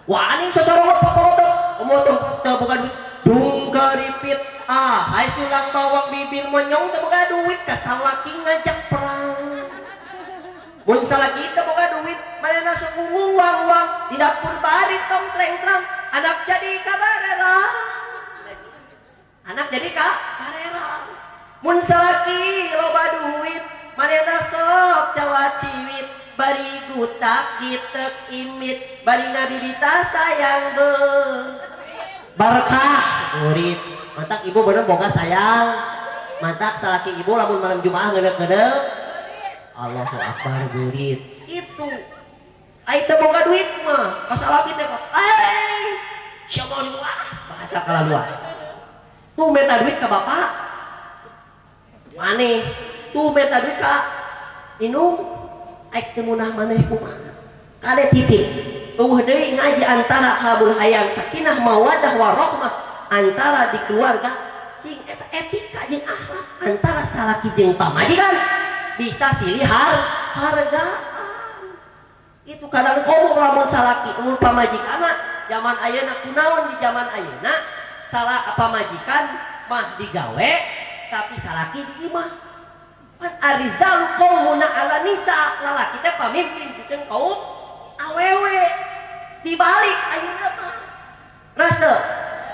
Wani sosorongok paporotok motor teu boga duit, dung karipit ah hai sulang bawang bibir monyong, teu boga duit ka salaki ngajak perang. Mun salaki teu boga duit, manehna sok wang wang di dapur bari tong treng trang, anak jadi kabarerang, anak jadi kabarerang. Mun salaki loba duit, manehna sok cawa ciwit bari gutak gitek imit bari ngabibita sayang be barkah murid. Mantak ibu bener boga sayang, mantak salaki ibu lamun malam Jumaah ngeuneuh-ngeuneuh, Allahu Akbar, gurit. Itu ai teu boga duit mah ka salaki teh, eh siapa lu, ah bahasa kalaluan tuh, minta duit ke bapak maneh tuh, minta duit ka indung, aik teu munah maneh kumaha. Kade titip euweuh deui ngaji antara lamun hayang sakinah mawadah warahmah antara di keluarga, cing eta etika jeung akhlak antara salaki jeung pamajikan bisa silih hargaan. Itu kadang komo lamun salaki umur pamajikan zaman ayeuna. Kunaon di zaman ayeuna salah pamajikan mah digawe tapi salaki di imah? Kan ar-rijalu qawwamuna 'ala nisa, lalaki teh pamimpin pikeun kaum awewe. Dibalik ayeuna mah rasa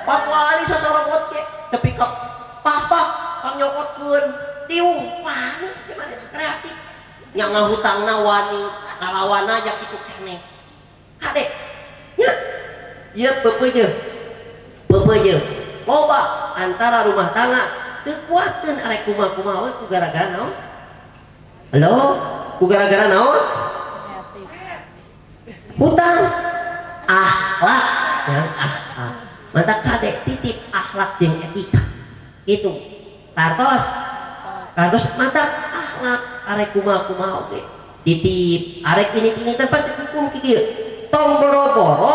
wani sosorokot ge tepi ka papa pangnyokotkeun tiung, wani gimana kreatif nya, ngahutangna wani, ngalawana aja kitu keneh. Kade nya ieu peupeujeuh peupeujeuh loba antara rumah tangga teu kuateun, arek kumaha-kumaha we ku gara-gara naon? Halo, ku gara-gara naon? Hutang, akhlak yang akhlak. Mata kade titip akhlak jeung etika itu kartos kartos. Mata akhlak arek kumaha kumaha oge titip, arek ini tempat hukum kieu, tong boro-boro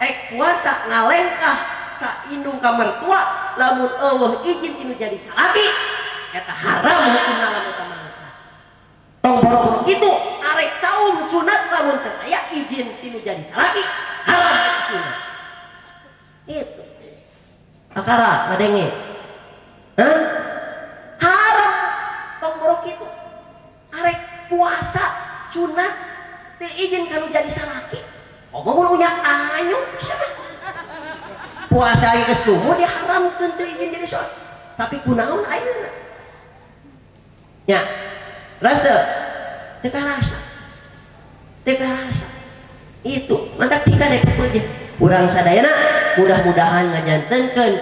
ek puasa ngalengkah ka indung ka mertua lamun euweuh izin tinu jadi salaki, eta haram hukumna lamun eta mangkat. Tong boro-boro kitu, arek saum sunat lamun teu aya izin tinu jadi salaki, haram eta sunat. Itu akara ngadenge. Hah? Haram. Tong boro kitu, arek puasa sunat teu izin kanu jadi salaki, ngomong unyak anyuk siapa puasa geus lumu diharamkeun teu izin jadi salaki. Tapi kunaon ayeuna nya rasa teu karasa, teu karasa. Itu mantak cika deh aja urang sadayana, mudah-mudahan ngajantenkeun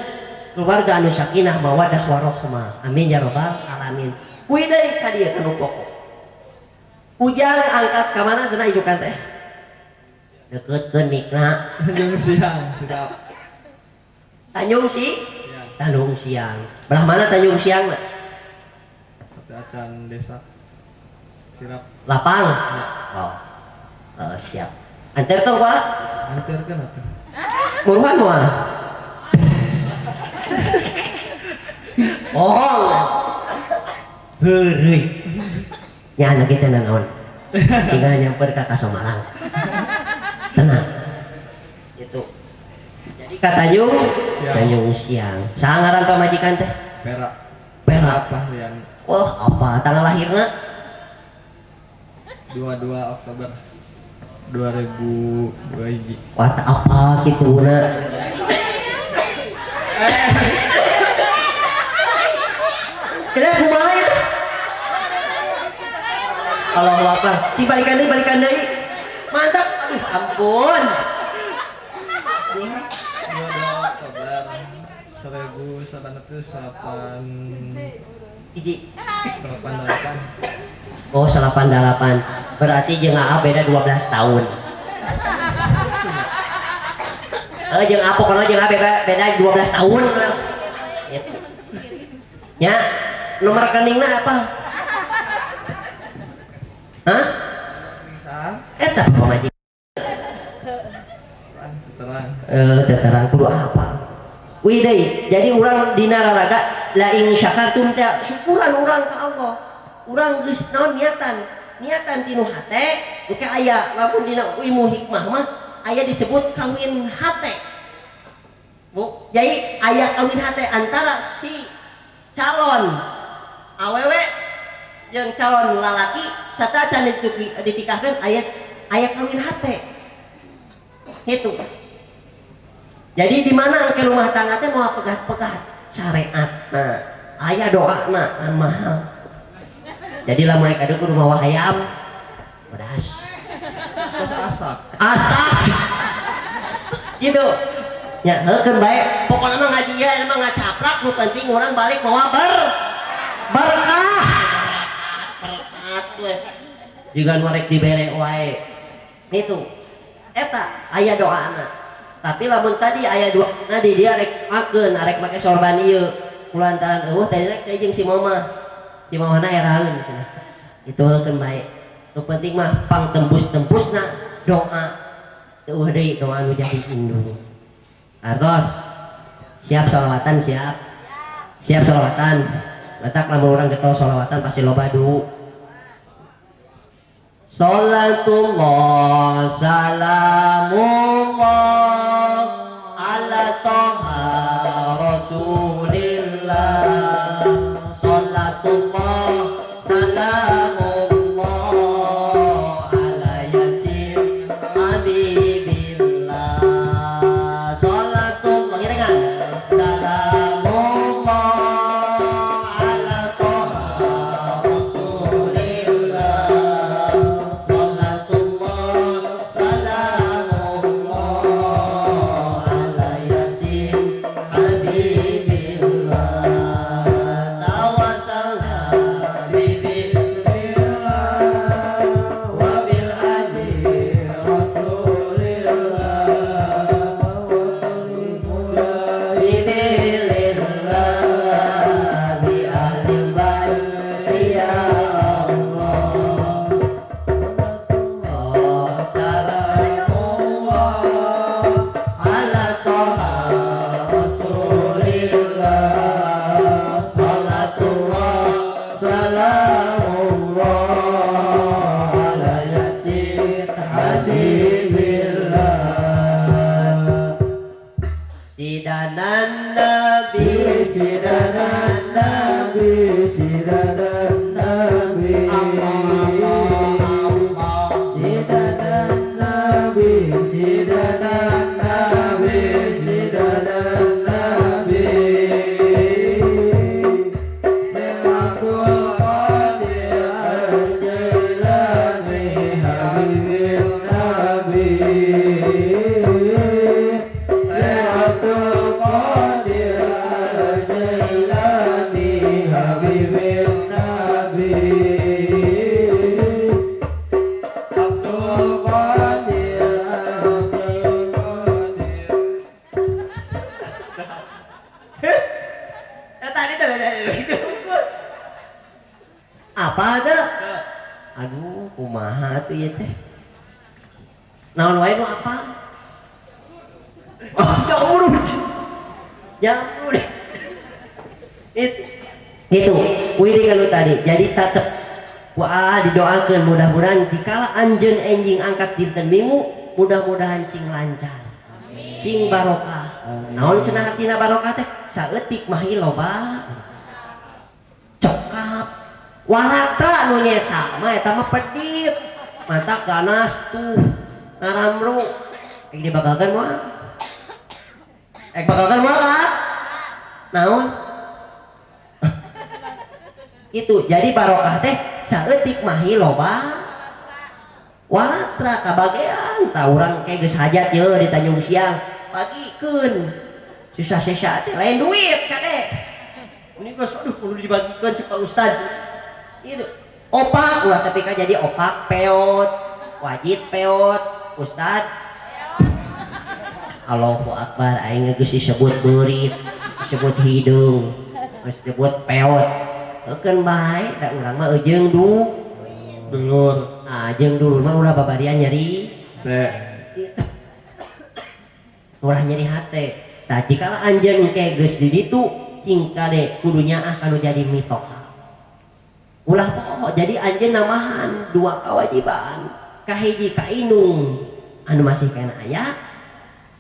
keluarga anu sakinah mawadah warohmah, amin ya robbal alamin. Kuy deui ka dieu kanu pokok. Ujang angkat ka mana cenah isukan teh? Deketkeun mikna. Tanjung Siang, siap. Tanjung si Ya, Tanjung Siang. Belah mana Tanjung Siang na? Satu acan desa. Sirap. Lapang. Oh. Oh, siap. Anter tong, Pak. Anter kan atuh. Muruhan moal. Bohong. Heureuy. Nya anu kita naon? Tinggal nyamper ka Kasomalang. Tenang. Itu. Jadi ka Tanjung Siang. Tanjung Siang. Saha ngaran pamajikan teh? Vera. Vera. Apa Liani? Wah, apa tanggal lahirna? 22 Oktober 2002 hiji. Wah, tak apa gitu na. Kira kumaha itu? Allahu Akbar. Cing balikan deui, balikan deui. Mantap. Aduh, ampun. 22 Oktober 1988 Hiji. 88. Oh, 88. Berarti jeung AA beda 12 tahun. Jeung apa kono jeung beda beda 12 tahun. Gitu. Ya, nomor rekeningna apa? Hah? Eta pamajikan. Terang. Eh, terang kudu apa? Wih deui, jadi urang dina raraga la in syakartum teh syukuran urang ka Allah. Urang geus naon niatan, niatan tinu hate, engke aya lamun dina ilmu hikmah mah aya disebut kawin hate. Bu, jadi aya kawin hate antara si calon awewe jeung calon lalaki serta can ditikahkeun aya aya kawin hate. Gitu. Jadi di mana engke rumah tangga teh moal pegat-pegat syariat. Nah, aya doana kan mahal. Jadi lamun rek adu kudu mawa hayam bodas. Terus asak. Asak. Gitu. Ya, heukeun bae. Pokokna mah ngaji ya mah ngacaprak nu penting urang balik mawa berkah. Berkat we. Jiga nu rek dibere wae. Itu. Eta aya doana. Tapi lamun tadi aya dua nah di dia rek makeun arek make sorban ieu. Kulantaran eueuh tadi rek teh jeung si mama. Si mamana eraeun cenah. Itu heukeun bae. Nu penting mah pang tembus-tembusna doa. Eueuh deui doa nu jadi indung. Artos siap sholawatan siap. Siap sholawatan. Letak lamun urang getol sholawatan pasti loba du. Salatullah salamullah ala toha rasulillah. Salatullah salamullah ala yasin habibillah. Salatullah ngirengan. Salamullah ala toha rasulillah. Salatullah salamullah ala yasin habibillah. Tawassalna bismillah wa bil hadi rasulillah wa bi ahlil bait ya Allah. Salamullah ala toha rasulillah. Salatullah salamullah ala yasin habibillah. Sidanan Nabi, Sidanan Nabi, Sidanan Nabi, Allah Allah Allah. Sidanan Nabi, Sidanan Nabi, Sidanan Nabi. Syekh Abdul Qadir Al-Jailani, Habibin Nabi. Syekh Abdul Qadir Al-Jailani, Habibin Nabi. Abdul Qadir Al-Jailani. Ya tadi dah itu. Apa ada? Aduh, kumaha tuh ieu teh? Naon wae nu apa? Oh, jamrud. Jamrud. Itu. Gitu. Wih kalau tadi. Jadi tetep wah didoakeun mudah-mudahan dikala anjeun enjing angkat dinten Minggu, mudah-mudahan cing lancar. Cing barokah. Naon cenah artina barokah teh? Saeutik mah loba. Cokap. Warata nu nyesa mah eta mah pedit. Mata ganas tuh. Ngaramru. Ek dibagalkeun moal? Ek bagalkeun moal ah? Naon? Itu jadi barokah teh saeutik mahi loba waratra kabagean tah urang kayak geus hajat ye di Tanjung Siang bagikeun susah sesa teh lain duit kade ini geus aduh kudu dibagikeun cek Pak Ustaz itu opak ulah tapi kan jadi opak peot wajib peot Ustad Allahu Akbar, aing geus disebut beurit, disebut hidung, geus disebut peot. Keun bae da urang mah eujeung du Dulur. Ah, jeung dulur mah ulah babarian nyeri Teh. Ulah nyeri hate. Tah, jika anjeun engke geus di ditu, cing kade kudu nyaah kanu jadi mitoha. Ulah poho. Jadi anjeun nambahan dua kewajiban. Kahiji, ka indung anu masih kena aya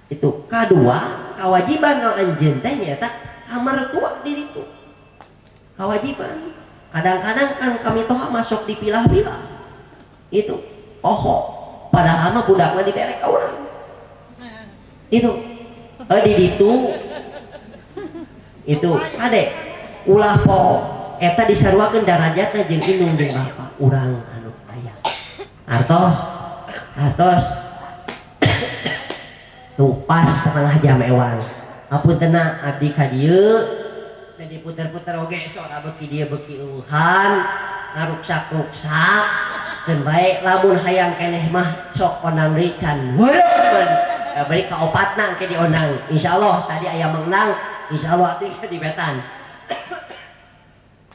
itu. Kadua, kewajiban nu anjeun teh nyaeta ka mertua di ditu. Kewajiban kadang-kadang kan kami toha masuk dipilah-pilah itu. Oh, padahal mah budakna dibere ka urang itu. Eh, di ditu itu kade ulah poho, eta disaruakeun darajatna jeung indung jeung bapa urang anu aya. Artos artos tuh, pas setengah jam ewang. Apuntenna, abdi ka dieu jadi puter-puter oge, sora beuki dieu beuki eueuhan, ngaruksak-ruksak. Keun bae, lamun hayang keneh mah sok kondang deui, can weureun bari ka opatna engke diondang, insyaallah. Tadi aya menang, insyaallah abdi di betan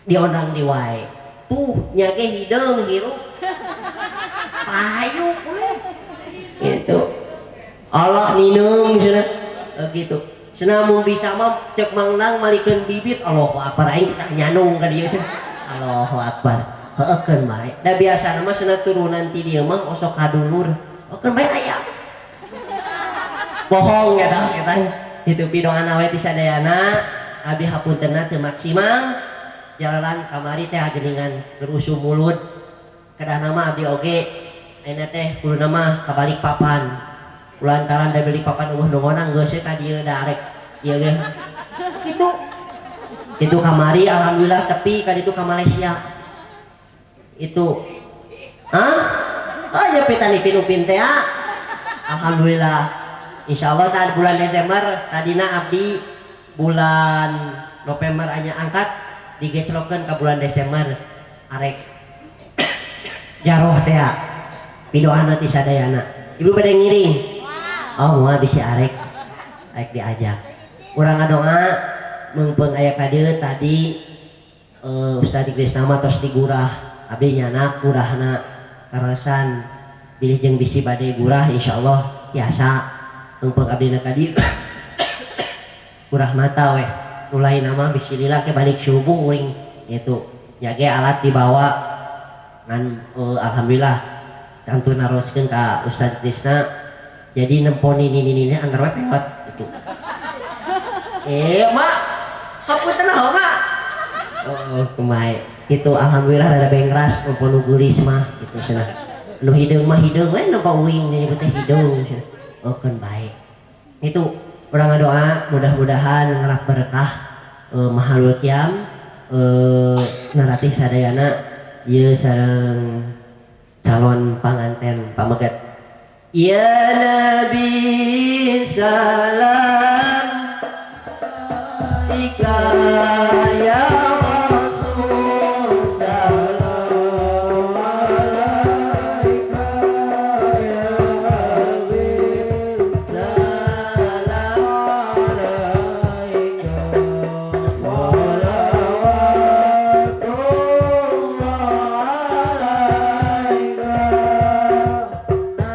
diondang di wae tuh nya ge hideung hirup payu we gitu. Allah minum cenah gitu cenah, mun bisa mah cek Mang Nang malikeun bibit. Allahu Akbar, aing kita nyanung ka dieu cenah. Allahu Akbar, heueuh, keun bae da biasana mah cenah turunan ti dieu mah osok kadulur. Oh, keun bae, aya bohong eta eta itu. Pidoana we ti sadayana, abdi hapuntenna teu maksimal jalanan kamari teh geuningan gerusum mulut. Kedahna mah abdi oge ayeuna teh kuduna mah ka Balikpapan, lantaran da Balikpapan eueuh nu ngonang, geus we ka dieu da arek ieu ge kitu. Itu kamari alhamdulillah tepi ka ditu ka Malaysia itu. Hah? Oh ya, pitan Ipin Upin teh ah. Alhamdulillah. Insyaallah tadi bulan Desember, tadina abdi bulan November hanya angkat, digeclokeun ke bulan Desember arek jaroh teh. Pidoana ti sadayana. Ibu pada ngiring? Oh, moal bisi arek arek diajak. Urang ngadoa meungpeung aya ka dieu tadi, Ustaz Krisna mah tos digurah, abdi nyanak gurahna karasan bilih jeung bisi bade gurah, insyaallah biasa. Meungpeung abdi na ka dieu gurah mata weh, mulai nama bisi lila ke balik subuh uring itu jage alat dibawa ngan alhamdulillah kantun naroskeun ka Ustaz Krisna. Jadi nemponi ini ini anggar we pewat itu. Eh, mak, hapunten mak. Oh, kumaha itu, alhamdulillah rada bengras nempo nu geulis mah gitu cenah. Nu hideung mah hideung we, nempo uing nyebut teh hideung cenah. Oh, keun bae itu. Urang ngadoa mudah-mudahan ngarap berkah mahalul qiyam naratih sadayana ieu sareng calon panganten pameget. Ya Nabi, salam alaika, ya Rasul, Salam alaika ya Habib, salam alaika salawatullah alaika,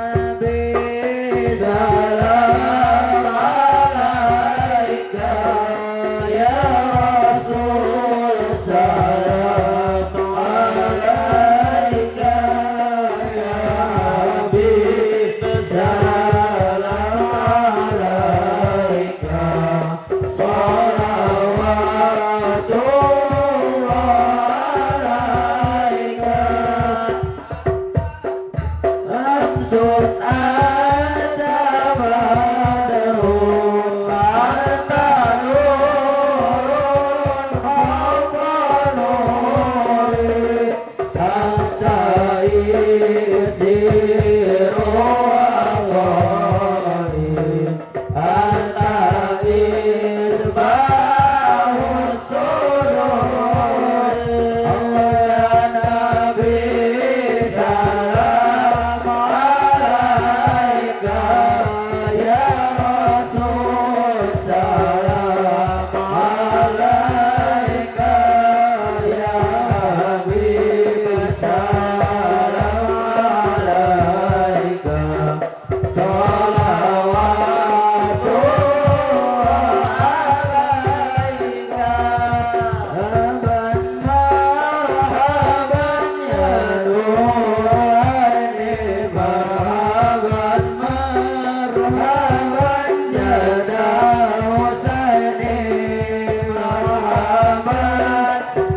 Nabi, salam alaika ya Rasul.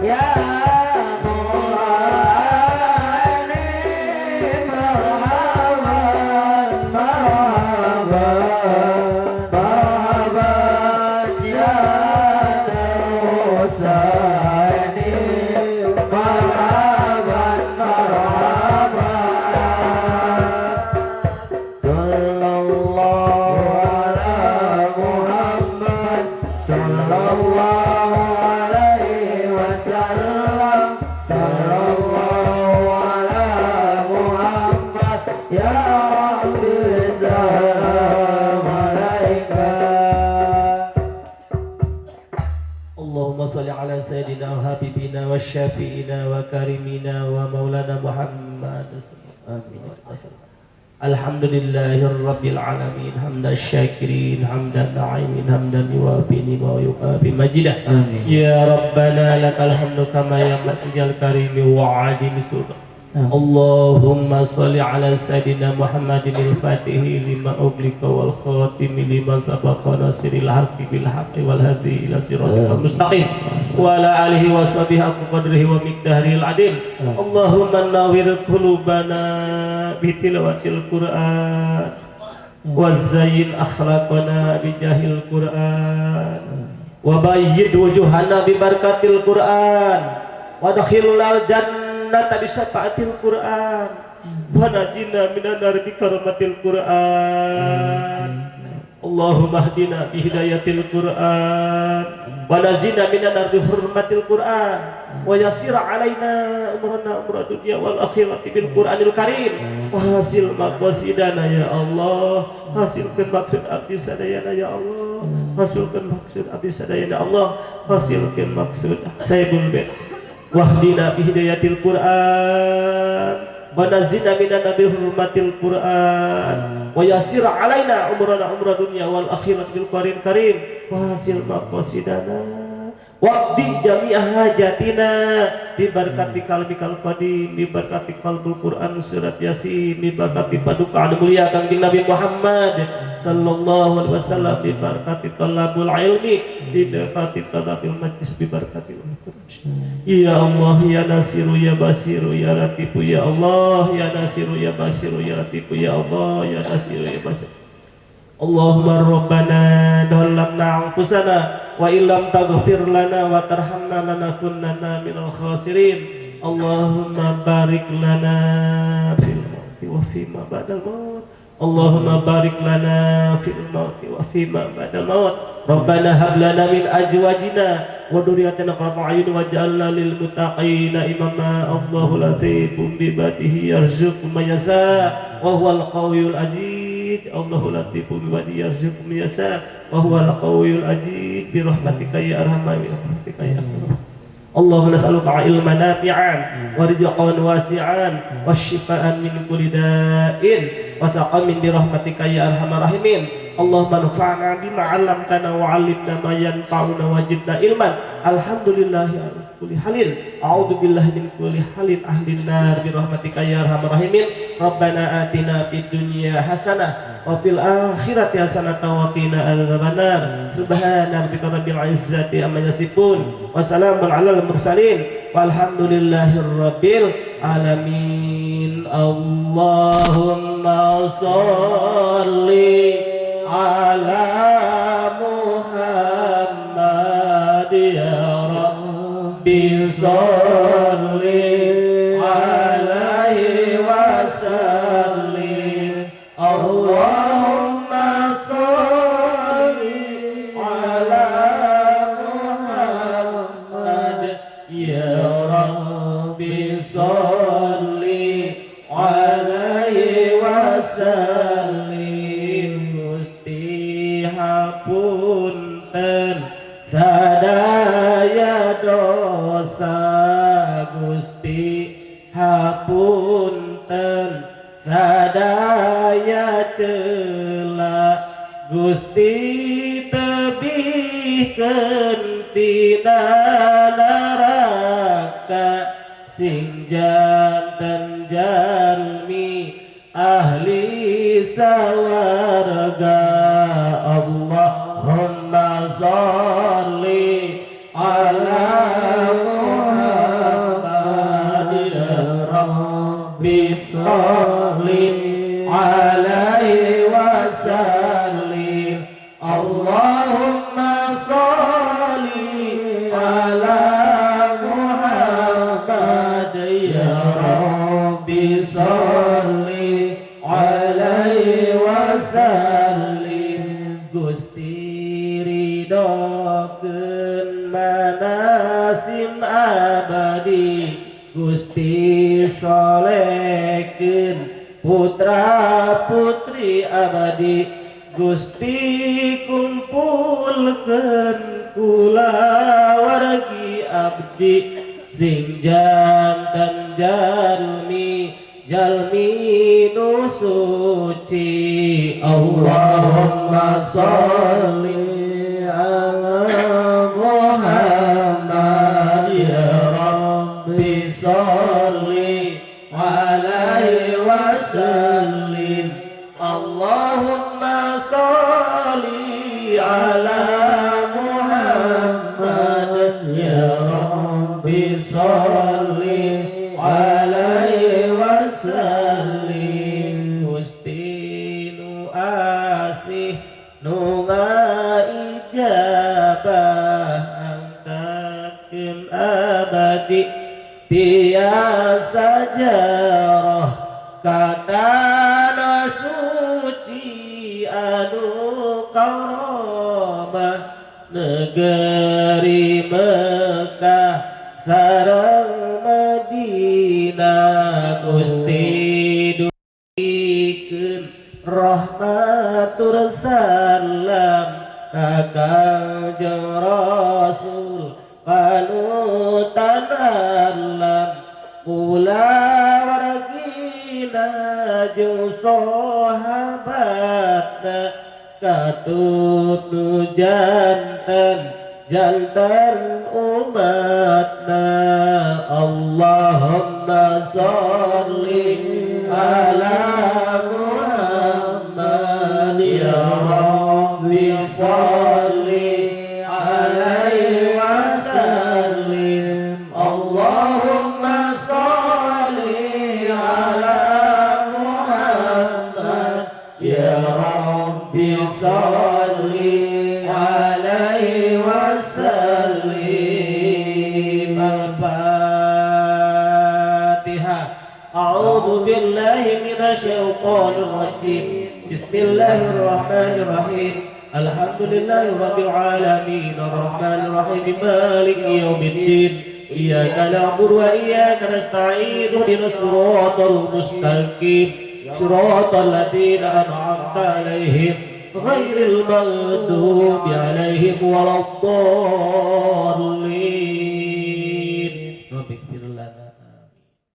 Ya Mu'ani, marhaban, marhaban, marhaban ya Husaini, marhaban, marhaban. Sallallahu ala Muhammad, sallallahu alaihi wasallam, sallallahu ala Muhammad, ya Rabbi salam alaika. اللهم صل على سيدنا وحبيبنا وشفيعنا وكريمنا ومولانا محمد صلى الله عليه وسلم. الحمد لله رب العالمين، حمد الشاكرين، حمد الناعمين، حمدا يوافي ويكافئ مزيده. Amin. يا ربنا لك الحمد كما ينبغي الكريم وعظيم سلطانه. اللهم صل على سيدنا محمد الفاتح لما أغلق والخاتم لما سبق ناصر الحق بالحق والهادي إلى صراطك المستقيم وعلى آله وصحبه حق قدره ومقداره العظيم. اللهم نور قلوبنا بتلاوة القرآن وزين أخلاقنا بجاه القرآن وبيض وجوهنا ببركة القرآن وادخلنا الجنة بشفاعة القرآن ونجنا من النار بكرامة القرآن. اللهم اهدنا بهداية القرآن ونجنا من النار بحرمة القرآن ويسر علينا أمورنا أمور الدنيا والآخرة بالقرآن الكريم وحصل مقاصدنا ya Allah. Hasilkan maksud abdi sadayana ya Allah. Hasilkan maksud abdi sadayana ya Allah. Hasilkan maksud Saibul Bait. واهدنا بهداية القرآن ونجنا من النار بحرمة القرآن ويسر علينا أمورنا أمور الدنيا والآخرة بالقرآن الكريم وحصل مقاصدنا واقض جميع حاجاتنا ببركة كلامك القديم، ببركة قلب القرآن سورة ياسين، ببركة paduka anu mulia Kangjeng Nabi Muhammad sallallahu alaihi wasallam، ببركة طلاب العلم، ببركة طلاب المجلس، ببركة Ya Allah ya Nasiru ya Basiru ya Latifu ya Allah ya Nasiru ya Basiru ya Latifu ya Allah ya Nasiru ya Basiru. اللهم ربنا ظلمنا أنفسنا وإن لم تغفر لنا وترحمنا لنكونن من الخاسرين. اللهم بارك لنا في الموت وفيما بعد الموت. اللهم بارك لنا في الموت وفيما بعد الموت. ربنا هب لنا من أزواجنا وذرياتنا قرة أعين واجعلنا للمتقين إماما. الله لطيف بعباده يرزق من يشاء وهو القوي العزيز. الله لطيف بعباده يرزق من يشاء وهو القوي العزيز. برحمتك يا أرحم برحمتك يا أرحم. اللهم نسألك علما نافعا ورزقا واسعا وشفاء من كل داء وسقم برحمتك يا أرحم الراحمين. اللهم انفعنا بما علمتنا وعلمنا ما ينفعنا وزدنا علما. الحمد لله على كل حال. أعوذ بالله من كل حال أهل النار برحمتك يا أرحم الراحمين. ربنا آتنا في الدنيا حسنة وفي الآخرة حسنة وقنا عذاب النار. سبحان ربك رب العزة عما يصفون وسلام على المرسلين والحمد لله رب العالمين. اللهم صل على محمد يا رب صل عليه وسلم. اللهم صل على محمد يا رب صل عليه وسلم. Gusti hapunten sadaya dosa. Gusti hapunten sadaya cela. Gusti tebihkeun tina neraka sing janten jalmi ahli sawarga. اللهم صل على محمد. Sholli alaihi wasallim. Allahumma sholli ala Muhammad. Ya Rabbi, sholli alaihi wasallim. Gusti, ridokeun manasin abadi. Gusti, solehkeun putra putri abadi. Gusti, kumpulkeun kulawargi abdi sing janten jalmi jalmi nu suci. Allahumma sholli ala Muhammad. Ya Rabbi, sholli alaihi wasallim. Allahumma sholli ala Muhammad. Ya Rabbi, sholli alaihi wasallim. Gusti nu asih nu ngaijabah, angkatkeun abadi tiasa jarah ka tanah suci anu karamah, negeri Mekah sareng Madinah. Gusti, dugikeun rahmatur salam ka Kangjeng Rasul panutan alam, kulawargina jeung sahabatna, katut nu janten janten umatna. Allahumma sholli ala Muhammad. Ya Rabbi, sholli alaihi wasallim. Allahumma sholli ala Muhammad. Ya Rabbi, sholli alaihi wasallim. Al-Fatihah. A'udzu billahi minasyaitonir rajim. Bismillahirrahmanirrahim. Alhamdulillahi rabbil alamin, arrahmanir rahim, maliki yaumiddin. Iyyaka na'budu wa iyyaka nasta'in. Ihdinas siratal mustaqim. Siratal ladzina an'amta 'alaihim, ghairil maghdubi 'alaihim waladdallin.